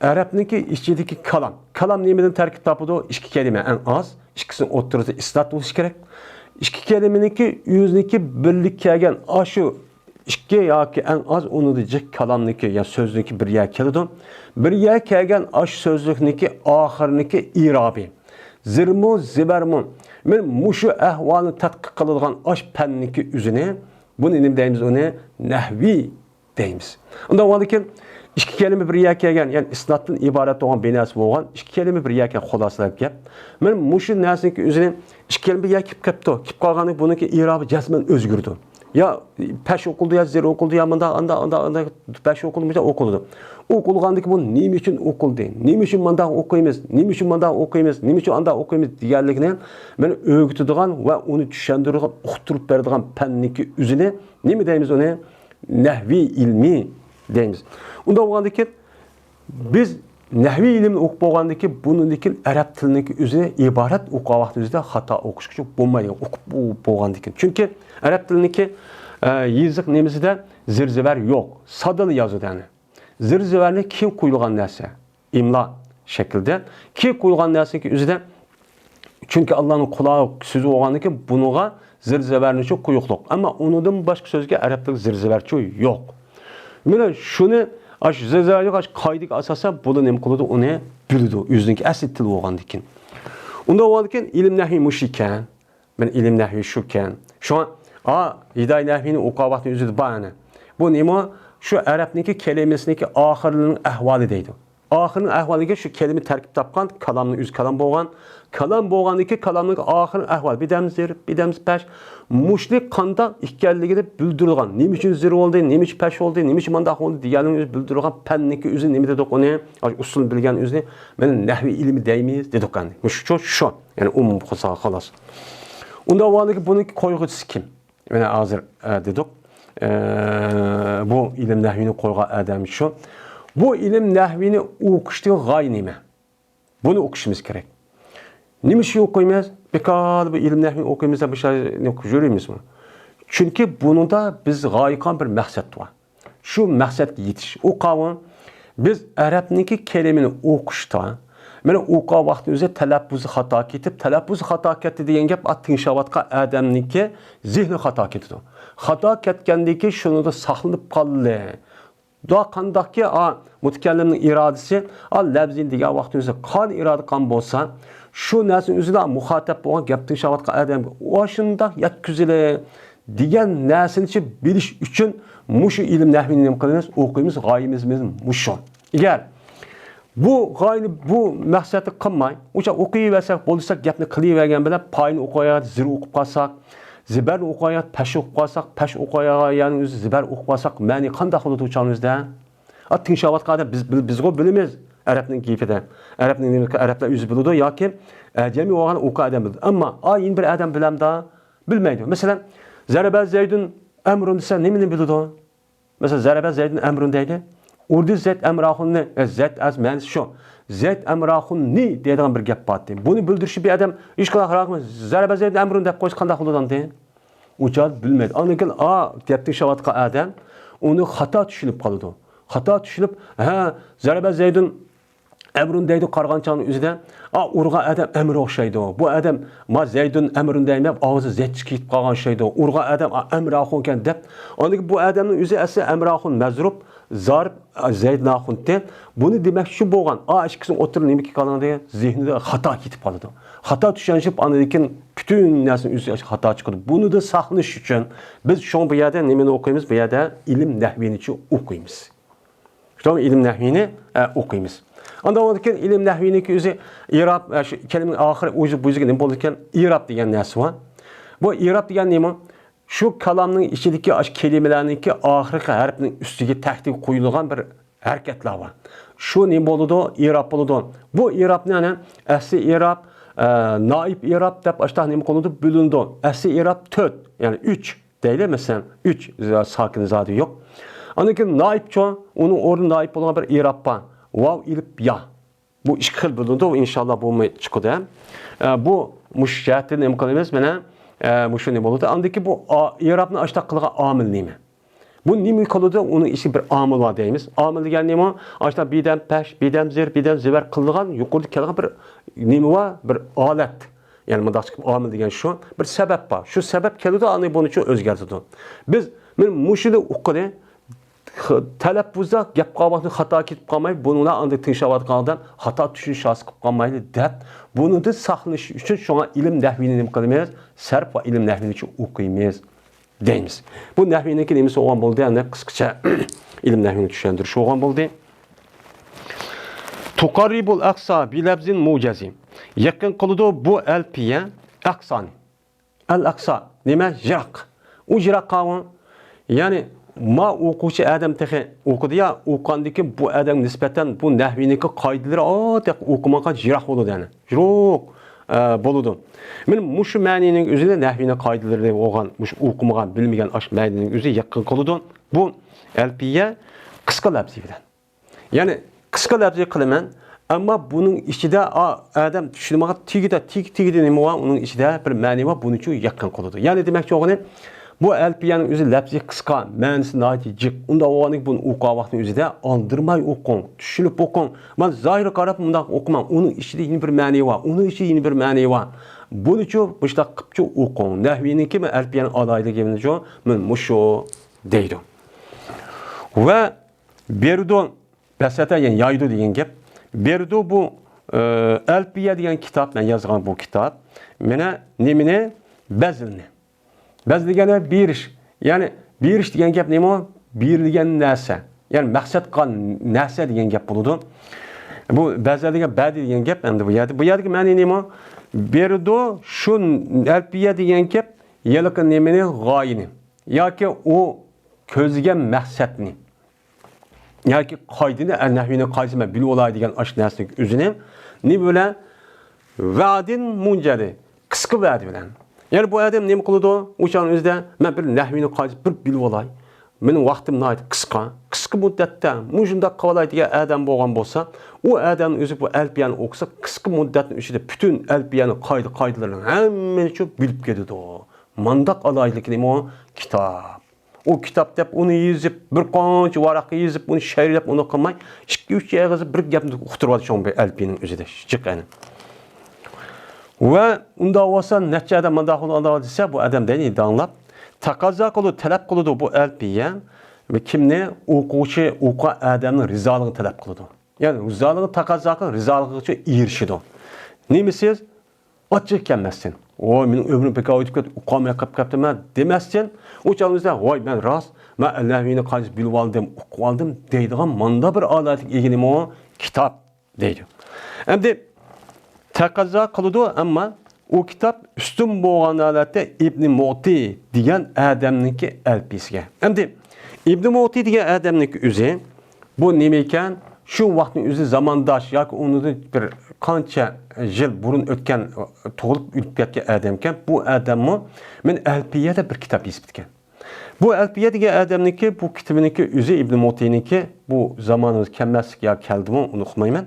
ئەرەبنىڭكى ئىچىدىكى كالام. كالام نېمىدىن تەركىب تاپىدۇ؟ ئىككى كەلىمە ئەڭ ئاز. ئىككىسىنىڭ ئوتتۇرىسى ئىسناد بولۇشى كېرەك. ئىككى كەلىمىنىڭكى ئۆزىنىڭكى بىرلىككە كەلگەن ئاشۇ ئىككى ياكى ئەڭ ئاز ئۇنىڭدىن جىق كالامنىڭكى يا سۆزنىڭكى بىر يەرگە كېلىدۇ. بىر يەرگە كەلگەن ئاشۇ سۆزلۈكنىڭكى ئاخىرىنىڭكى ئىرابى. زىرمۇ، زىبەرمۇ. مەن مۇشۇ ئەھۋالنى تەتقىق قىلىدىغان ئاش پەننىڭكى ئۆزىنى، بۇنى نېمە دەيمىز ئۇنى؟ نەھۋىي دەيمىز. ئۇنداق بولغاندىكىن ئىككى كەلىمە بىر يەرگە كەلگەن، يەنى ئىسنادتىن ئىبارەت بولغان، بىناسى بولغان ئىككى كەلىمە بىر يەرگە كەلگەن خۇلاسىلەپ گەپ. مەن مۇشۇ نەرسىنىڭكى ئۆزىنى ئىككى كەلىمە بىر يەرگە كېلىپ قاپتۇ. كېلىپ قالغاندىن بۇنىڭكى ئىرابى جەزمەن ئۆزگىرىدۇ. يا پەش ئوقۇلدى، يا زىر ئوقۇلدى، يا مۇنداق، ئانداق، ئانداق، ئانداق پەش ئوقۇلدى، مۇنداق ئوقۇلىدۇ. ئوقۇلغاندىكى بۇ نېمە ئۈچۈن ئوقۇلدى؟ نېمە ئۈچۈن مۇنداق ئوقۇيمىز؟ نېمە ئۈچۈن مۇنداق ئوقۇيمىز؟ نېمە ئۈچۈن ئانداق ئوقۇيمىز دېگەنلىكنى مەن ئۆگىتىدىغان ۋە ئۇنى چۈشەندۈرىدىغان، ئۇقتۇرۇپ بېرىدىغان پەننىكى ئۆزىنى نېمە دەيمىز ئۇنى؟ نەھۋىي ئىلمى دەيمىز. ئۇنداق بولغاندىكىن بىز نەھۋىي ئىلىمنى ئوقۇپ بولغاندىكىن بۇنىڭدىكى ئەرەب تىلىنىڭكى ئۆزىنى ئىبارەت ئوقۇغان ۋاقتىمىزدا خاتا ئوقۇشقا بولمايدۇ، ئوقۇپ بولغاندىكىن. چۈنكى ئەرەب تىلىنىڭكى، ئە، يېزىق نېمىسىدە زىر زىبەر يوق، سادىلا يازىدۇ، يەنى. زىر زىبەرنى كېيىن قويۇلغان نەرسە، ئىملا شەكلىدە. كېيىن قويۇلغان نەرسىنىڭكى ئۆزىدە، چۈنكى ئاللانىڭ قۇلى سۆزى بولغاندىكىن بۇنىڭغا زىر زىبەرنىچۇ قويۇقلۇق. ئەمما ئۇنىڭدىن باشقا سۆزگە ئەرەب تىلى زىر زىبەرچۇ يوق. مانا شۇنى، ئاشۇ زىر زىبەر يوق، ئاشۇ قائىدىگە ئاساسەن بۇلا نېمە قىلىدۇ، ئۇنى بىلىدۇ، ئۆزىنىڭكى ئەسلى تىلى بولغاندىكىن. ئۇنداق بولغاندىكىن ئىلىم نەھۋى مۇشۇ ئىكەن. مانا ئىلىم نەھۋى شۇكەن. شۇڭا، ئا، ھىدايە نەھۋىنى ئوقۇغان ۋاقتىنىڭ ئۆزىدە بار ئەنە. بۇ نېمە؟ شۇ ئەرەبنىڭكى كەلىمىسىنىڭكى ئاخىرىنىڭ ئەھۋالى دەيدۇ. ئاخىرىنىڭ ئەھۋالىگە شۇ كەلىمە تەركىب تاپقان، كالامنىڭ ئۆزى كالام بولغان. كالام بولغاندىكى كالامنىڭ ئاخىرىنىڭ ئەھۋالى، بىدەم زىر، بىدەم پەش. مۇشۇنى قانداق ئىكەنلىكىنى بىلدۈرىدىغان. نېمە ئۈچۈن زىر بولدى، نېمە ئۈچۈن پەش بولدى، نېمە ئۈچۈن مانداق بولدى دېگەنلىكىنى ئۆزى بىلدۈرىدىغان پەننىكى ئۆزى نېمە دېدۇق ئۇنى؟ ئۇسۇلنى بىلگەن ئۆزىنى مانا نەھۋىي ئىلمى دەيمىز دېدۇق ئەمدى. مۇشۇ شۇ، شۇ. يەنى ئومۇم قىلسا خالاس. ئۇنداق بولغاندىكىن بۇنىڭكى قويغۇچىسى كىم؟ مانا ھازىر، ئە، دېدۇق. ئە، بۇ ئىلىم نەھۋىنى قويغان ئادەم شۇ. بۇ ئىلىم نەھۋىنى ئوقۇشتىكى غايە نېمە؟ بۇنى ئوقۇشىمىز كېرەك. نېمە ئۈچۈن ئوقۇيمىز؟ بىكار بۇ ئىلىم نەھۋىنى ئوقۇيمىز دەپ بۇ يەردە يۈرىمىزمۇ؟ چۈنكى بۇنىڭدا بىز غايە قىلغان بىر مەقسەت بار. شۇ مەقسەتكە يېتىش. ئۇ قاۋۇ، بىز ئەرەبنىڭكى كەلىمىنى ئوقۇشتا، مانا ئوقۇغان ۋاقتى ئۆزى تەلەپپۇزى خاتا كېتىپ، تەلەپپۇزى خاتا كەتتى دېگەن گەپ، ئا، تىڭشاۋاتقان ئادەمنىڭكى زېھنى خاتا كېتىدۇ. خاتا كەتكەندىن كېيىن شۇنىڭدا ساقلىنىپ قالدى. دا قانداقكى، ئا، مۇتەكەللىمنىڭ ئىرادىسى، ئا، لەۋزىن دېگەن ۋاقتى ئۆزى قان ئىرادە قان بولسا، شۇ نەرسىنىڭ ئۆزىدە مۇخاتەپ بولغان گەپ تىڭشاۋاتقان ئادەمگە ئاشۇنداق يەتكۈزىلى دېگەن نەرسىنى بىلىش ئۈچۈن مۇشۇ ئىلىم نەھۋىنى نېمە قىلىمىز؟ ئوقۇيمىز، غايىمىز مۇشۇ. ئەگەر بۇ غايىنى، بۇ مەقسەتنى قىلماي، ئۇچا ئوقۇيۋەرسەك بولسا گەپنى قىلىۋەرگەن بىلەن پاينى ئوقۇيۋەرگەن، زىر ئوقۇپ قالساق، زىبەرنى ئوقۇيۋەرگەن، پەش ئوقۇپ قالساق، پەش ئوقۇيۋەرگەن يەرنىڭ ئۆزى زىبەر ئوقۇپ قالساق، مەنى قانداق بولىدۇ چاغىمىزدا؟ ئا، تىڭشاۋاتقان ئادەم بىز، بىز، بىزغۇ بىلىمىز ئەرەبنىڭ گېپىدە. ئەرەبنىڭ نېمە، ئەرەبلەر ئۆزى بىلىدۇ ياكى ئەجەمىي بولغان ئوقۇغان ئادەم بىلىدۇ. ئەمما ئا، يەنە بىر ئادەم بىلەمدا؟ بىلمەيدۇ. مەسىلەن، زەرەبە زەيدۇن ئەمرۇن دېسە نېمىنى بىلىدۇ؟ مەسىلەن، زەرەبە زەيدۇن ئەمرۇن دەيدۇ. ئۇردى زەيد ئەمراخۇننى، ئە، زەيد ئەز مەنىسى شۇ. زەيد ئەمراخۇننى دەيدىغان بىر گەپ بارتى. بۇنى بىلدۈرۈشى بىر ئادەم ھېچقانداق راق، زەرەبە زەيدۇن ئەمرۇن دەپ قويسا قانداق بولىدۇ ئەمدى؟ ئۇ چاغ بىلمەيدۇ. ئاندىن كېيىن، ئا، گەپ تىڭشاۋاتقان ئادەم ئۇنى خاتا چۈشىنىپ قالىدۇ. خاتا چۈشىنىپ، ھە، زەرەبە زەيدۇن ئەمرۇن دەيدۇ قارىغان چاغنىڭ ئۆزىدە، ئا، ئۇرغان ئادەم ئەمرى ئوخشايدۇ. بۇ ئادەم، ما زەيدۇن ئەمرۇن دەيمەن، ئاۋازى زەيتچە كېتىپ قالغان ئوخشايدۇ. ئۇرغان ئادەم، ئا، ئەمراخۇنكەن دەپ. ئاندىن كېيىن بۇ ئادەمنىڭ ئۆزى ئەسلى ئەمراخۇن مەزرۇپ، زارىپ، ئا، زەيدناخۇنتى. بۇنى دېمەكچى بولغان، ئا، ئىككىسىنىڭ ئوتتۇرىدا نېمە كېلىپ قالغان دېگەن زېھنىدە خاتا كېتىپ قالىدۇ. خاتا چۈشەنچە ئاندىن كېيىن پۈتۈن نەرسىنىڭ ئۆزى خاتا چىقىدۇ. بۇنىدا ساقلىنىش ئۈچۈن بىز شۇڭا بۇ يەردە نېمىنى ئوقۇيمىز؟ بۇ يەردە ئىلىم نەھۋىنىچۇ ئوقۇيمىز. شۇڭا ئىلىم نەھۋىنى، ئە، ئوقۇيمىز. ئاندىن ئۇنىڭدىن كېيىن ئىلىم نەھۋىنىڭكى ئۆزى ئىراب، ئە، شۇ كەلىمىنىڭ ئاخىرى ئۆزى، بۇ يەرگە نېمە بولىدىكەن؟ ئىراب دېگەن نەرسە بار. بۇ ئىراب دېگەن نېمە؟ شۇ كالامنىڭ ئىچىدىكى ئاشۇ كەلىمىلەرنىڭكى ئاخىرقى ھەرپنىڭ ئۈستىگە، تەكتىگە قويۇلغان بىر ھەرىكەتلەر بار. شۇ نېمە بولىدۇ؟ ئىراب بولىدۇ. بۇ ئىرابنى ئەنە ئەسلى ئىراب، ئە، نائىب ئىراب دەپ ئاشۇنداق نېمە قىلىنىدۇ؟ بۆلۈنىدۇ. ئەسلى ئىراب تۆت، يەنى ئۈچ. دەيلى، مەسىلەن، ئۈچ، ساكىن زادى يوق. ئاندىن كېيىن نائىبچۇ، ئۇنىڭ ئورنىدا نائىب بولغان بىر ئىراب بار. ۋاۋ ئېلىپ يا. بۇ ئىككى خىل بۆلۈنىدۇ، ئىنشاللا بۇمۇ چىقىدۇ. ئە، بۇ مۇشۇ جەھەتتىن نېمە قىلىمىز؟ مانا، ئە، مۇشۇ نېمە بولىدۇ؟ ئاندىن كېيىن بۇ ئا-، ئېرابنى ئاشتاق قىلغان ئامىل نېمە؟ بۇ نېمە قىلىدۇ؟ ئۇنىڭ ئىچىدە بىر ئامىل بار دەيمىز. ئامىل دېگەن نېمە؟ ئاشۇنداق بىدەم پەش، بىدەم زېر، بىدەم زېبەر قىلىدىغان يۇقىرىدا كەلگەن بىر نېمە بار؟ بىر ئالەت. يەنى مۇنداق چىقىپ ئامىل دېگەن شۇ. بىر سەۋەب بار. شۇ سەۋەب كېلىدۇ، ئاندىن بۇنى شۇ ئۆزگەرتىدۇ. بىز، مانا مۇشۇنى ئۇققىلى، خ-، تەلەپپۇزدا گەپ قالماستىن خاتا كېتىپ قالماي، بۇنىڭ ئاندىن تىڭشاۋاتقان ئادەم خاتا چۈشىنىش ھاسىل قىلىپ قالمايلى دەپ، بۇنىڭدىن ساقلىنىش ئۈچۈن شۇڭا ئىلىم نەھۋىنى نېمە قىلىمىز؟ سەرپ ۋە ئىلىم نەھۋىنى شۇ ئوقۇيمىز دەيمىز. بۇ نەھۋىنىڭكى نېمىسى بولغان بولدى؟ ئەنە قىسقىچە ئىلىم نەھۋىنى چۈشەندۈرۈش بولغان بولدى. تۇقاررىبۇل ئەقسا بىلەفزىن مۇجەزى. يېقىن قىلىدۇ بۇ ئەلپىيە ئەقسانى. ئەل ئەقسا نېمە؟ يىراق. ئۇ يىراق قاۋۇ. يەنى ما ئوقۇغۇچى ئادەم تېخى ئوقۇدى يا، ئوقۇغاندىن كېيىن بۇ ئادەمگە نىسبەتەن بۇ نەھۋىنىڭكى قائىدىلىرى ئاتەق ئوقۇمىغان يىراق بولىدۇ يەنى. يىراق، ئە، بولىدۇ. مانا مۇشۇ مەنىنىڭ ئۆزىنى نەھۋىنىڭ قائىدىلىرى بولغان، مۇشۇ ئوقۇمىغان، بىلمىگەن ئاشۇ مەنىنىڭ ئۆزى يېقىن قىلىدۇ. بۇ ئەلپىيە قىسقا لەپزى بىلەن. يەنى قىسقا لەپزى قىلىمەن، ئەمما بۇنىڭ ئىچىدە ئا-، ئادەم چۈشىنىدىغان تېگىدە، تېگى، تېگىدە نېمە بار؟ ئۇنىڭ ئىچىدە بىر مەنە بار، بۇنىچۇ يېقىن قىلىدۇ. يەنى دېمەكچى بولغىنى، بۇ ئەلپىيەنىڭ ئۆزى لەپزى قىسقا، مەنىسى ناھايىتى جىق. ئۇنداق بولغاندىن كېيىن بۇنى ئوقۇغان ۋاقتىنىڭ ئۆزىدە ئالدىرىماي ئوقۇڭ، چۈشىنىپ ئوقۇڭ. مانا زاھىرىي قاراپ مۇنداق ئوقۇماڭ، ئۇنىڭ ئىچىدە يەنە بىر مەنە بار، ئۇنىڭ ئىچىدە يەنە بىر مەنە بار. بۇنىچۇ مۇشۇنداق قىپچۇ ئوقۇڭ. نەھۋىنىڭكى ئەلپىيەنىڭ ئالاھىدىلىكى مۇشۇ دەيدۇ. ۋە بېرىدۇ، بەسەتە، يەنى يايىدۇ دېگەن گەپ. بېرىدۇ بۇ، ئە، ئەلپىيە دېگەن كىتاب، مەن يازغان بۇ كىتاب. مانا نېمىنى؟ بەزلىنى. بەزلىگەننى بېرىش. يەنى بېرىش دېگەن گەپ نېمە؟ بېرىلگەن نەرسە. يەنى مەقسەت قىلغان نەرسە دېگەن گەپ بولىدۇ. بۇ بەزلە دېگەن بەدى دېگەن گەپ ئەمدى بۇ يەردە. بۇ يەردىكى مەنە نېمە؟ بېرىدۇ شۇ ئەلپىيە دېگەن گەپ ھېلىقى نېمىنى؟ غايىنى. ياكى ئۇ كۆزلىگەن مەقسەتنى. ياكى قائىدىنى، ئە، نەھۋىنىڭ قائىدىسىنى مەن بىلىۋالاي دېگەن ئاشۇ نەرسىنىڭ ئۆزىنى نېمە بىلەن؟ ۋەدىن مۇنجەلى، قىسقا ۋەدە بىلەن. يەنى بۇ ئادەم نېمە قىلىدۇ؟ ئۇ چاغنىڭ ئۆزىدە مەن بىر نەھۋىنىڭ قائىدىسىنى بىر بىلىۋالاي. مېنىڭ ۋاقتىم ناھايىتى قىسقا. قىسقا مۇددەتتە مۇشۇنداق قىلىۋالاي دېگەن ئادەم بولغان بولسا، ئۇ ئادەمنىڭ ئۆزى بۇ ئەلپىيەنى ئوقۇسا، قىسقا مۇددەتنىڭ ئىچىدە پۈتۈن ئەلپىيەنىڭ قائىدە-قائىدىلىرىنى ھەممىنى شۇ بىلىپ كېتىدۇ. مانداق ئالاھىدىلىكى نېمە؟ كىتاب. ئۇ كىتاب دەپ ئۇنى يېزىپ، بىر قانچە ۋاراققا يېزىپ، ئۇنى شەرھلەپ، ئۇنى قىلماي، ئىككى-ئۈچ ئېغىز بىر گەپنى ئۇقتۇرۇۋاتىدۇ شۇڭا بىر ئەلپىينىڭ ئۆزىدە جىق ئەنە. ۋە ئۇنداق بولسا نەچچە ئادەم مانداق قىلىدۇ، ئانداق دېسە، بۇ ئادەم دەيدۇ، ئاڭلاپ، تەقەززا قىلىدۇ، تەلەپ قىلىدۇ بۇ ئەلپىيە. ۋە كىمنى؟ ئوقۇغۇچى، ئوقۇغان ئادەمنىڭ رىزالىقىنى تەلەپ قىلىدۇ. يەنى رىزالىقىنى تەقەززا قىلىدۇ، رىزالىقىغا ئېرىشىدۇ. نېمىسىز؟ ئاچچىقى كەلمەستىن، ۋاي، مېنىڭ ئۆمرۈم بىكار ئۆتۈپ كەتتى، ئۇقالماي قېلىپ كەپتىمەن دېمەستىن، ئۇ چاغدا، ۋاي، مەن راست، مەن نەھۋىنى قايسى بىلىۋالدىم، ئۇقۇۋالدىم دەيدىغان ماندا بىر ئالەتكە ئىگە نېمە ئۇ؟ كىتاب دەيدۇ. ئەمدى تەقەززا قىلىدۇ، ئەمما ئۇ كىتاب ئۈستۈن بولغان ھالەتتە ئىبنى مۇتى دېگەن ئادەمنىڭكى ئەلپىيىسىگە. ئەمدى ئىبنى مۇتى دېگەن ئادەمنىڭكى ئۆزى بۇ نېمە ئىكەن؟ شۇ ۋاقىتنىڭ ئۆزى زامانداش ياكى ئۇنىڭدىن بىر قانچە يىل بۇرۇن ئۆتكەن، تۇغۇلۇپ ئۆلۈپ كەتكەن ئادەمكەن. بۇ ئادەممۇ مەن ئەلپىيە دەپ بىر كىتاب يېزىپتىكەن. بۇ ئەلپىيە دېگەن ئادەمنىڭكى، بۇ كىتابىنىڭكى ئۆزى ئىبنى مۇتىنىڭكى، بۇ زامانىمىز كەلمەسلىك يا كەلدىمۇ، ئۇنى ئۇقمايمەن.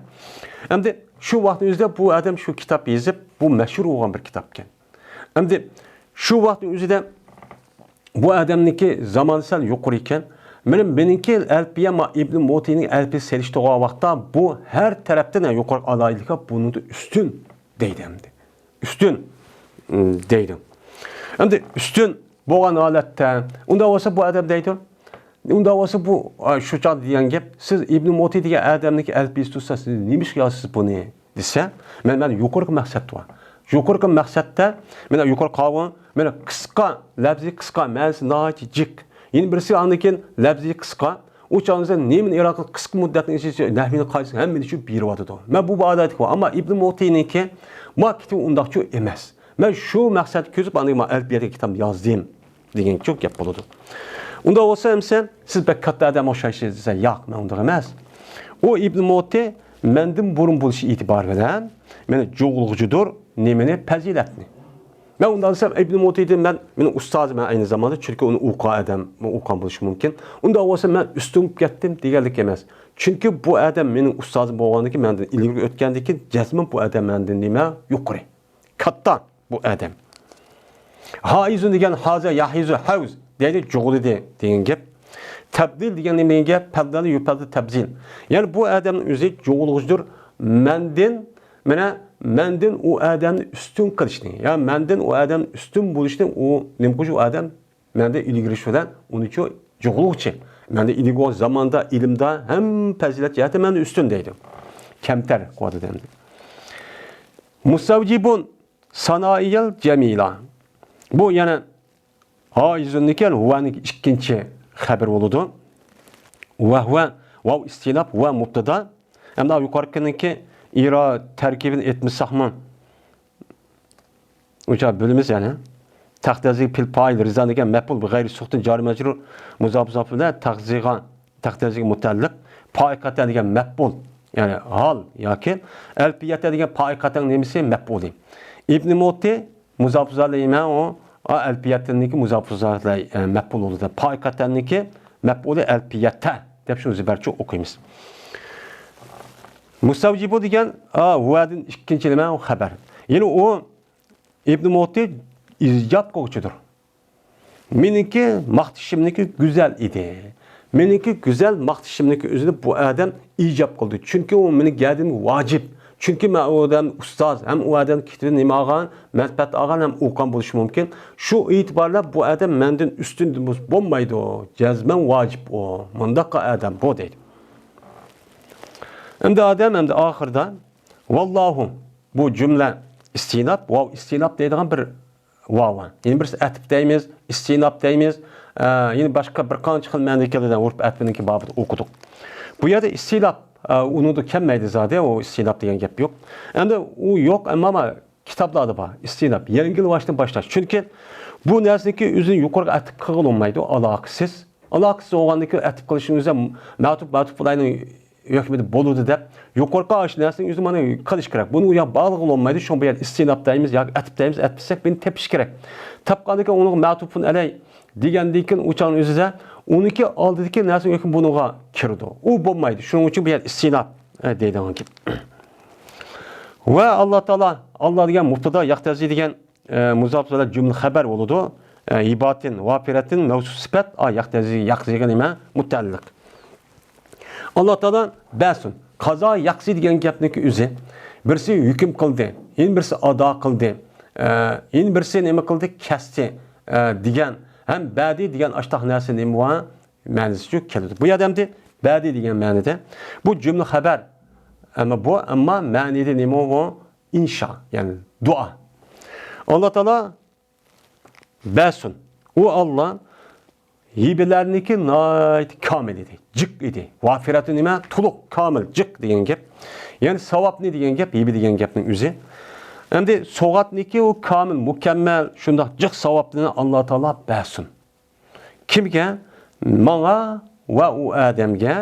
ئەمدى شۇ ۋاقىتنىڭ ئۆزىدە بۇ ئادەم شۇ كىتاب يېزىپ، بۇ مەشھۇر بولغان بىر كىتابكەن. ئەمدى شۇ ۋاقىتنىڭ ئۆزىدە بۇ ئادەمنىڭكى زامانى سەل يۇقىرى ئىكەن. مېنىڭ، مېنىڭكى ئەلپىيەم ئىبنى مۇتىنىڭ ئەلپىيەسى سېلىشتۇرغان ۋاقىتتا بۇ ھەر تەرەپتىن يۇقىرى ئالاھىدىلىكى بۇنىڭدا ئۈستۈن دەيدۇ ئەمدى. ئۈستۈن، م، دەيدۇ. ئەمدى ئۈستۈن بولغان ھالەتتە، ئۇنداق بولسا بۇ ئادەم دەيدۇ. ئۇنداق بولسا بۇ، ئا، شۇ چاغدا دېگەن گەپ، سىز ئىبنى مۇتى دېگەن ئادەمنىڭكى ئەلپىيىسى تۇرسا، سىز نېمىشقا يازىسىز بۇنى؟ دېسە، مەن، مەن يۇقىرىقى مەقسەت بار. يۇقىرىقى مەقسەتتە، مەن يۇقىرى قاۋۇ، مەن قىسقا، لەپزى قىسقا، مەنىسى ناھايىتى جىق. يەنە بىرسى ئاندىن كېيىن لەپزى قىسقا، ئۇ چاغدا نېمىنى ئېرادە قىلىپ، قىسقا مۇددەتنىڭ ئىچىدە نەھۋىنى قايسى ھەممىنى شۇ بېرىۋاتىدۇ. مەن بۇ، بۇ ئادەتتىكى بار. ئەمما ئىبنى مۇتىنىڭكى ما كىتابى ئۇنداقچۇ ئەمەس. مەن شۇ مەقسەتنى كۆزۈپ، ئاندىن مەن ئەلپىيەدىكى كىتابنى يازدىم دېگەنچۇ گەپ بولىدۇ. ئۇنداق بولسا ئەمسە سىز بەك كاتتا ئادەم ئوخشايسىز دېسە، ياق، مەن ئۇنداق ئەمەس. ئۇ ئىبنى مۇتى مەندىن بۇرۇن بولۇشى ئېتىبارى بىلەن مېنى جۇغلىغۇچىدۇر نېمىنى؟ پەزىلەتنى. ئە، ئۇنداق دېسەم، ئىبن مۇتىدىن مەن، مېنىڭ ئۇستازىم مەن ئەينى زاماندا، چۈنكى ئۇنى ئوقۇغان ئادەم، مەن ئوقۇغان بولۇشۇم مۇمكىن. ئۇنداق بولسا مەن ئۈستۈن بولۇپ كەتتىم دېگەنلىك ئەمەس. چۈنكى بۇ ئادەم مېنىڭ ئۇستازىم بولغاندىن كېيىن، مەندىن ئىلگىرى ئۆتكەندىن كېيىن، جەزمەن بۇ ئادەم مەندىن نېمە يۇقىرى. كاتتا بۇ ئادەم. ھائىزۇن دېگەن ھازا ياھىزۇ ھەۋز دەيدۇ، جۇغلىدى دېگەن گەپ. تەبدىل دېگەن نېمە دېگەن گەپ؟ پەلدەنى يۇپەلدى تەبزىل. يەنى بۇ ئادەمنىڭ ئۆزى جۇغلىغۇچىدۇر. مەندىن، مانا، مەندىن ئۇ ئادەمنى ئۈستۈن قىلىشنى، يا مەندىن ئۇ ئادەمنى ئۈستۈن بولۇشنى ئۇ نېمە قىلىش ئۇ ئادەم مەندە ئىلگىرى بىلەن ئۇنىچۇ جۇغلىغۇچى. مەندە ئىلگىرى زاماندا، ئىلىمدا، ھەم پەزىلەت جەھەتتە مەندە ئۈستۈن دەيدۇ. كەمتەر قىلىۋاتىدۇ ئەمدى. مۇستەۋجىبۇن سانائىيەل جەمىلا. بۇ يەنە ھائىزۇننىكى ۋەنىڭ ئىككىنچى خەۋىرى بولىدۇ. ۋەھۋە، ۋاۋ ئىستىناپ، ۋە مۇبتەدا. ئەمدى يۇقىرىقىنىڭكى ئىرا تەركىبىنى ئېيتمىساقمۇ، ئۇچا بىلىمىز يەنى. تەقدىرى پىل پائىل رىزا دېگەن مەپئۇل بىغەيرى سۇختىن جارى مەجرۇر مۇزاپ مۇزاپ بىلەن تەقدىرىغا، تەقدىرىگە مۇتەللىق. پائىقەتەن دېگەن مەپئۇل، يەنى ھال ياكى ئەلپىيەتە دېگەن پائىقەتەن نېمىسى؟ مەپئۇلى. ئىبنى مۇتى مۇزاپ مۇزاپ ئەلەيھى ئۇ ئەلپىيەتەننىكى مۇزاپ مۇزاپ ئەلەيھى، ئە، مەپئۇل بولىدۇ. پائىقەتەننىكى مەپئۇلى ئەلپىيەتە دەپ شۇ زىبەرچە ئوقۇيمىز. مۇستەۋجىبۇ دېگەن، ئا، ۋەدىن ئىككىنچى نېمە؟ ئۇ خەۋەر. يەنى ئۇ ئىبنى مۇتى ئىجاب قىلغۇچىدۇر. مېنىڭكى ماختىشىمنىڭكى گۈزەل ئىدى. مېنىڭكى گۈزەل ماختىشىمنىڭكى ئۆزىنى بۇ ئادەم ئىجاب قىلدى. چۈنكى ئۇ مېنىڭ گەدىم ۋاجىپ. چۈنكى مەن ئۇ ئادەم ئۇستاز، ھەم ئۇ ئادەم كېتىدىن نېمە ئالغان، مەنپەئەت ئالغان ھەم ئوقۇغان بولۇشى مۇمكىن. شۇ ئېتىبارلا بۇ ئادەم مەندىن ئۈستۈن بولمايدۇ. جەزمەن ۋاجىپ ئۇ. مۇنداق ئادەم بۇ دەيدۇ. ئەمدى ئادەم، ئەمدى ئاخىرىدا ۋاللاھۇ، بۇ جۈملە ئىستىناپ، ۋاۋ ئىستىناپ دەيدىغان بىر ۋاۋ. يەنە بىرسى ئەتىپ دەيمىز، ئىستىناپ دەيمىز. ئە، يەنە باشقا بىر قانچە خىل مەنىدە كېلىدۇ، ئۇرپ ئەتپىنىڭكى بابىدا ئوقۇدۇق. بۇ يەردە ئىستىناپ، ئە، ئۇنىڭدا كەلمەيدۇ زادى، ئۇ ئىستىناپ دېگەن گەپ يوق. ئەمدى ئۇ يوق، ئەمما كىتابلاردا بار، ئىستىناپ، يەڭگىل ۋاجىپتىن باشلاش. چۈنكى بۇ نەرسىنىڭكى ئۆزىنى يۇقىرىغا ئەتىپ قىلغىلى بولمايدۇ، ئالاقىسىز. ئالاقىسىز بولغاندىن كېيىن ئەتىپ قىلىشنىڭ ئۆزى مەتۇپ، مەتۇپ بۇلاينىڭ ھۆكمىدە بولىدۇ دەپ، يۇقىرىقى ئاشۇ نەرسىنىڭ ئۆزى مانا قىلىش كېرەك. بۇنى يا باغلىغىلى بولمايدۇ، شۇڭا بۇ يەردە ئىستىناپ دەيمىز ياكى ئەتىپ دەيمىز، ئەتپىسەك بۇنى تېپىش كېرەك. تاپقاندىن كېيىن ئۇنىڭغا مەتۇپۇن ئەلەي دېگەندىن كېيىن ئۇ چاغنىڭ ئۆزىدە ئۇنىڭكى ئالدىدىكى نەرسىنىڭ ھۆكمى بۇنىڭغا كىرىدۇ. ئۇ بولمايدۇ. شۇنىڭ ئۈچۈن بۇ يەردە ئىستىناپ، ئە، دەيدىغان گەپ. ۋە ئاللا تائالا، ئاللا دېگەن مۇبتادا، يەقتەزى دېگەن ئە، مۇزاپ بىلەن جۈملە خەۋەر بولىدۇ. ئە، ھىباتىن، ۋافىرەتىن، مەۋسۇپ سۈپەت، ئا، يەقتەزى، يەقتەزىگە نېمە؟ مۇتەئەللىق. ئاللا تائالا بەسۇن، قازا يەقزى دېگەن گەپنىڭكى ئۆزى. بىرسى ھۆكۈم قىلدى، يەنە بىرسى ئادا قىلدى، ئە، يەنە بىرسى نېمە قىلدى؟ كەستى، ئە، دېگەن ھەم بەدى دېگەن ئاشتاق نەرسە نېمە بار؟ مەنىسىچۇ كېلىدۇ. بۇ يەردە ئەمدى بەدى دېگەن مەنىدە. بۇ جۈملە خەۋەر. ئەمما بۇ، ئەمما مەنىدە نېمە بۇ؟ ئىنشا، يەنى دۇئا. ئاللا تائالا بەسۇن. ئۇ ئاللا ھىبىلەرنىڭكى ناھايىتى كامىل ئىدى، جىق ئىدى. ۋافىرەتۇ نېمە؟ تولۇق، كامىل، جىق دېگەن گەپ. يەنى ساۋابنى دېگەن گەپ، ھىبە دېگەن گەپنىڭ ئۆزى. ئەمدى سوغاتنىكى ئۇ كامىل، مۇكەممەل، شۇنداق جىق ساۋابنى ئاللا تائالا بەسۇن. كىمگە؟ ماڭا ۋە ئۇ ئادەمگە.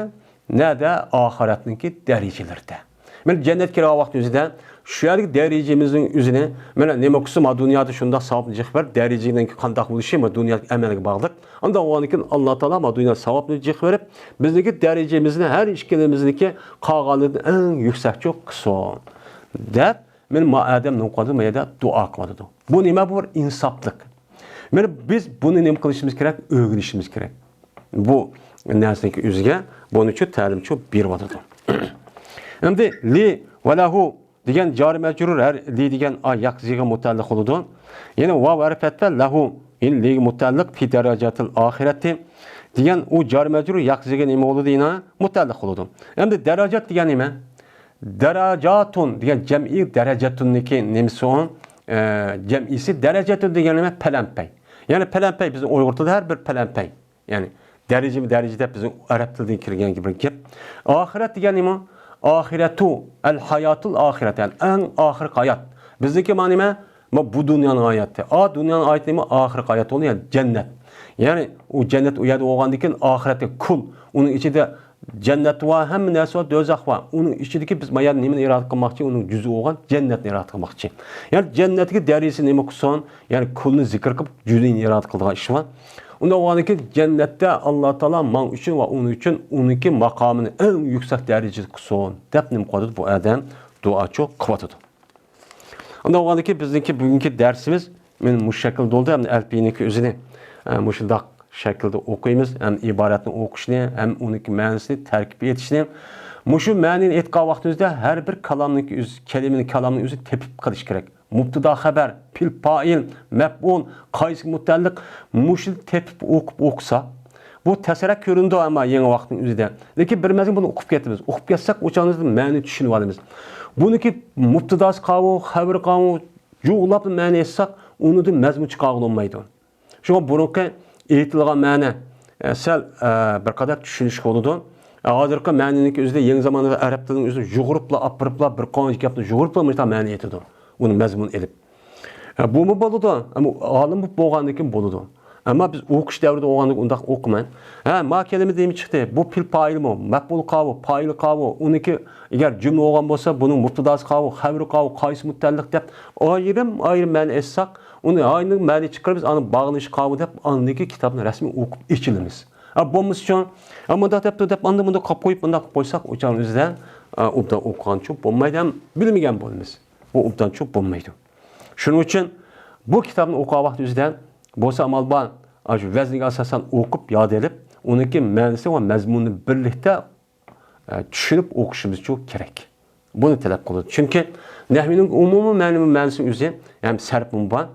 نەدە؟ ئاخىرەتنىڭكى دەرىجىلىرىدە. مانا جەننەتكە كىرگەن ۋاقىت ئۆزىدە شۇ يەردىكى دەرىجىمىزنىڭ ئۆزىنى، مانا نېمە قىلسا، ما دۇنيادا شۇنداق ساۋابنى جىق بېرىپ، دەرىجىنىڭكى قانداق بولۇشى ما دۇنيادىكى ئەمەلگە باغلىق. ئانداق بولغاندىن كېيىن ئاللا تائالا ما دۇنيادا ساۋابنى جىق بېرىپ، بىزنىڭكى دەرىجىمىزنى ھەر ئىككىمىزنىڭكى قالغانلىرىدىن ئەڭ يۈكسەكچۇ قىلسۇن دەپ، مانا ما ئادەم نېمە قىلىدۇ؟ ما يەردە دۇئا قىلىۋاتىدۇ. بۇ نېمە؟ بۇ بىر ئىنساپلىق. مانا بىز بۇنى نېمە قىلىشىمىز كېرەك؟ ئۆگىنىشىمىز كېرەك. بۇ نەرسىنىڭكى ئۆزىگە بۇنىچۇ تەلىمچۇ بېرىۋاتىدۇ. ئەمدى لى ۋە لەھۇ دېگەن جارى مەجرۇر، ھەر لى دېگەن ئا يەقزىگە مۇتەئەللىق بولىدۇ. يەنى ۋاۋ ھەرپەتتە لەھۇ، يەنى لىگە مۇتەئەللىق، فى دەرەجاتىل ئاخىرەتى دېگەن ئۇ جارى مەجرۇر يەقزىگە نېمە بولىدۇ؟ يەنە مۇتەئەللىق بولىدۇ. ئەمدى دەرەجات دېگەن نېمە؟ دەرەجاتۇن دېگەن جەمئىي، دەرەجەتۇننىكى نېمىسى ئۇ؟ ئە، جەمئىيسى. دەرەجەتۇن دېگەن نېمە؟ پەلەمپەي. يەنى پەلەمپەي بىزنىڭ ئۇيغۇر تىلىدا ھەر بىر پەلەمپەي. يەنى دەرىجىمۇ دەرىجە دەپ بىزنىڭ ئەرەب تىلىدىن كىرگەن بىر گەپ. ئاخىرەت دېگەن نېمە؟ ئاخىرەتۇ، ئەل ھاياتۇل ئاخىرەت، يەنى ئەڭ ئاخىرقى ھايات. بىزنىڭكى مانا نېمە؟ ما بۇ دۇنيانىڭ ھاياتى. ئا، دۇنيانىڭ ھاياتى نېمە؟ ئاخىرقى ھايات بولىدۇ، يەنى جەننەت. يەنى ئۇ جەننەت ئۇ يەردە بولغاندىن كېيىن ئاخىرەتتە كۇل، ئۇنىڭ ئىچىدە جەننەت بار، ھەممە نەرسە بار، دوزاخ بار. ئۇنىڭ ئىچىدىكى بىز ما يەردە نېمىنى ئىرادە قىلماقچى؟ ئۇنىڭ جۈزئى بولغان جەننەتنى ئىرادە قىلماقچى. يەنى جەننەتتىكى دەرىجىسى نېمە قىلسۇن؟ يەنى كۈلنى زىكىر قىلىپ، جۈزئىنى ئىرادە قىلىدىغان ئىش بار. ئۇنداق بولغاندىكىن جەننەتتە ئاللا تائالا ماڭ ئۈچۈن ۋە ئۇنىڭ ئۈچۈن ئۇنىڭكى ماقامىنى ئەڭ يۈكسەك دەرىجىدە قىلسۇن دەپ نېمە قىلىۋاتىدۇ؟ بۇ ئادەم دۇئاچۇ قىلىۋاتىدۇ. ئۇنداق بولغاندىكىن بىزنىڭكى بۈگۈنكى دەرسىمىز مانا مۇشۇ شەكىلدە بولدى. ھەم ئەلپىيىنىڭكى ئۆزىنى، ئە، مۇشۇنداق شەكىلدە ئوقۇيمىز. ھەم ئىبارەتنى ئوقۇشنى، ھەم ئۇنىڭكى مەنىسىنى، تەركىبى ئېيتىشنى. مۇشۇ مەنىنى ئېيتقان ۋاقتىمىزدا ھەر بىر كالامنىڭكى ئۆزى، كەلىمىنى، كالامنىڭ ئۆزى تېپىپ قىلىش كېرەك. مۇبتىدا خەبەر، پېئىل پائىل، مەپئۇل، قايسىغا مۇتەئەللىق، مۇشۇنى تېپىپ ئوقۇپ ئوقۇسا، بۇ تەسرەك كۆرۈنىدۇ، ئەمما يېڭى ۋاقىتنىڭ ئۆزىدە. لېكىن بىر مەزگىل بۇنى ئوقۇپ كېتىمىز. ئوقۇپ كەتسەك، ئۇ چاغدا مەنىنى چۈشىنىۋالىمىز. بۇنىڭكى مۇبتىداسى قاۋۇ، خەۋىرى قاۋۇ، جۇغلاپ مەنە ئېيتساق، ئۇنىڭدىن مەزمۇن چىقارغىلى بولمايدۇ. شۇڭا بۇرۇنقى ئېيتىلغان مەنە، ئە، سەل، ئە، بىر قەدەر چۈشىنىشكە بولىدۇ. ئە، ھازىرقى مەنىنىڭكى ئۆزىدە يېڭى زاماندا ئەرەب تىلىنىڭ ئۆزىدە يۇغۇرۇپلا ئاپىرىپلا، بىر قانچە گەپنى يۇغۇرۇپلا مۇشۇنداق مەنە ئېيتىدۇ. ئۇنى مەزمۇن ئېلىپ. ئە، بۇمۇ بولىدۇ. ئەمما ئالىم بولۇپ بولغاندىن كېيىن بولىدۇ. ئەمما بىز ئوقۇش دەۋرىدە بولغاندىن كېيىن ئۇنداق ئوقۇماي. ھە، ما كەلىمە نېمە چىقتى؟ بۇ پېئىل پائىلمۇ؟ مەپئۇل قاۋۇ، پائىل قاۋۇ. ئۇنىڭكى ئەگەر جۈملە بولغان بولسا، بۇنىڭ مۇبتىداسى قاۋۇ، خەۋىرى قاۋۇ، قايسى مۇتەئەللىق دەپ ئايرىم-ئايرىم مەنە ئېيتساق، ئۇنى ئايرىم مەنە چىقىرىمىز، ئاندىن باغلىنىشى قاۋۇ دەپ، ئاندىن كېيىن كىتابنى رەسمىي ئوقۇپ ئېچىلىمىز. ھە، بولمىسىچۇ؟ ھە، مۇنداق دەپتۇ دەپ، ئاندىن مۇنداق قىلىپ قويۇپ، مۇنداق قىلىپ قويساق، ئۇ چاغنىڭ ئۆزىدە، ئە، ئوبدان ئوقۇغانچۇ بولمايدۇ، ھەم بىلمىگەن بولىمىز. بۇ ئوبدانچۇ بولمايدۇ. شۇنىڭ ئۈچۈن بۇ كىتابنى ئوقۇغان ۋاقتى ئۆزىدە بولسا ئامال بار، ئاشۇ ۋەزنىگە ئاساسەن ئوقۇپ، ياد ئېلىپ، ئۇنىڭكى مەنىسى ۋە مەزمۇنىنى بىرلىكتە، ئە، چۈشىنىپ ئوقۇشىمىزچۇ كېرەك. بۇنى تەلەپ قىلىدۇ. چۈنكى نەھۋىنىڭ ئومۇمىي مەنىۋى مەنىسىنىڭ ئۆزى ھەم سەرپمۇ بار.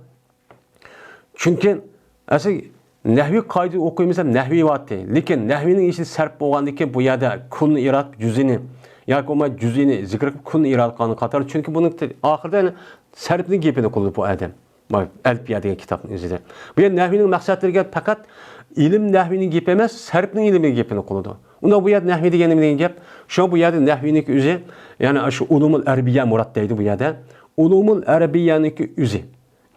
چۈنكى ئەسلى نەھۋىي قائىدە ئوقۇيمىز دەپ نەھۋىي بارتى. لېكىن نەھۋىينىڭ ئىچىدە سەرپ بولغاندىن كېيىن بۇ يەردە كۈلنى ئىرادە، جۈزئىنى ياكى بولماي جۈزئىنى زىكىر قىلىپ كۈلنى ئىرادە قىلغان قاتارى. چۈنكى بۇنىڭ ئاخىرىدا يەنە سەرپنىڭ گېپىنى قىلىدۇ بۇ ئادەم. مانا ئەلپىيە دېگەن كىتابنىڭ ئۆزىدە. بۇ يەردە نەھۋىينىڭ مەقسەتلىرىگە پەقەت ئىلىم نەھۋىنىڭ گېپى ئەمەس، سەرپنىڭ ئىلمىنىڭ گېپىنى قىلىدۇ. ئۇنداق بۇ يەردە نەھۋىي دېگەن نېمە دېگەن گەپ؟ شۇڭا بۇ يەردە نەھۋىنىڭكى ئۆزى، يەنى شۇ ئۇلۇمۇل ئەربىيە مۇراد دەيدۇ بۇ يەردە. ئۇلۇمۇل ئەربىيەنىڭكى ئۆزى.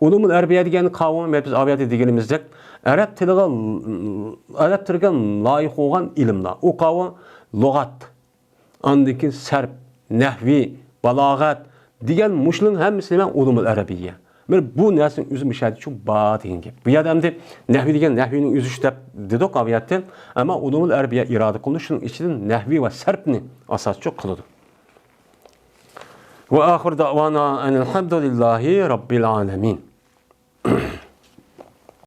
ئۇلۇمۇل ئەربىيە دېگەن قاۋۇ، مەن بىز ئاۋۇ يەردە دېگىنىمىزدەك، ئەرەب تىلىغا، ئەرەب تىلىغا لايىق بولغان ئىلىملار. ئۇ قاۋۇ لۇغەت، ئاندىن كېيىن سەرپ، نەھۋى، بالاغەت دېگەن مۇشۇلارنىڭ ھەممىسى نېمە؟ ئۇلۇمۇل ئەرەبىيە. مانا بۇ نەرسىنىڭ ئۆزى مۇشۇ يەردە شۇ بار دېگەن گەپ. بۇ يەردە ئەمدى نەھۋى دېگەن نەھۋىنىڭ ئۆزى شۇ دەپ دېدۇق ئاۋۇ يەردە. ئەمما ئۇلۇمۇل ئەرەبىيە ئىرادە قىلىنىدۇ، شۇنىڭ ئىچىدىن نەھۋى ۋە سەرپنى ئاساسچۇ قىلىدۇ. وآخر دعوانا أن الحمد لله رب العالمين.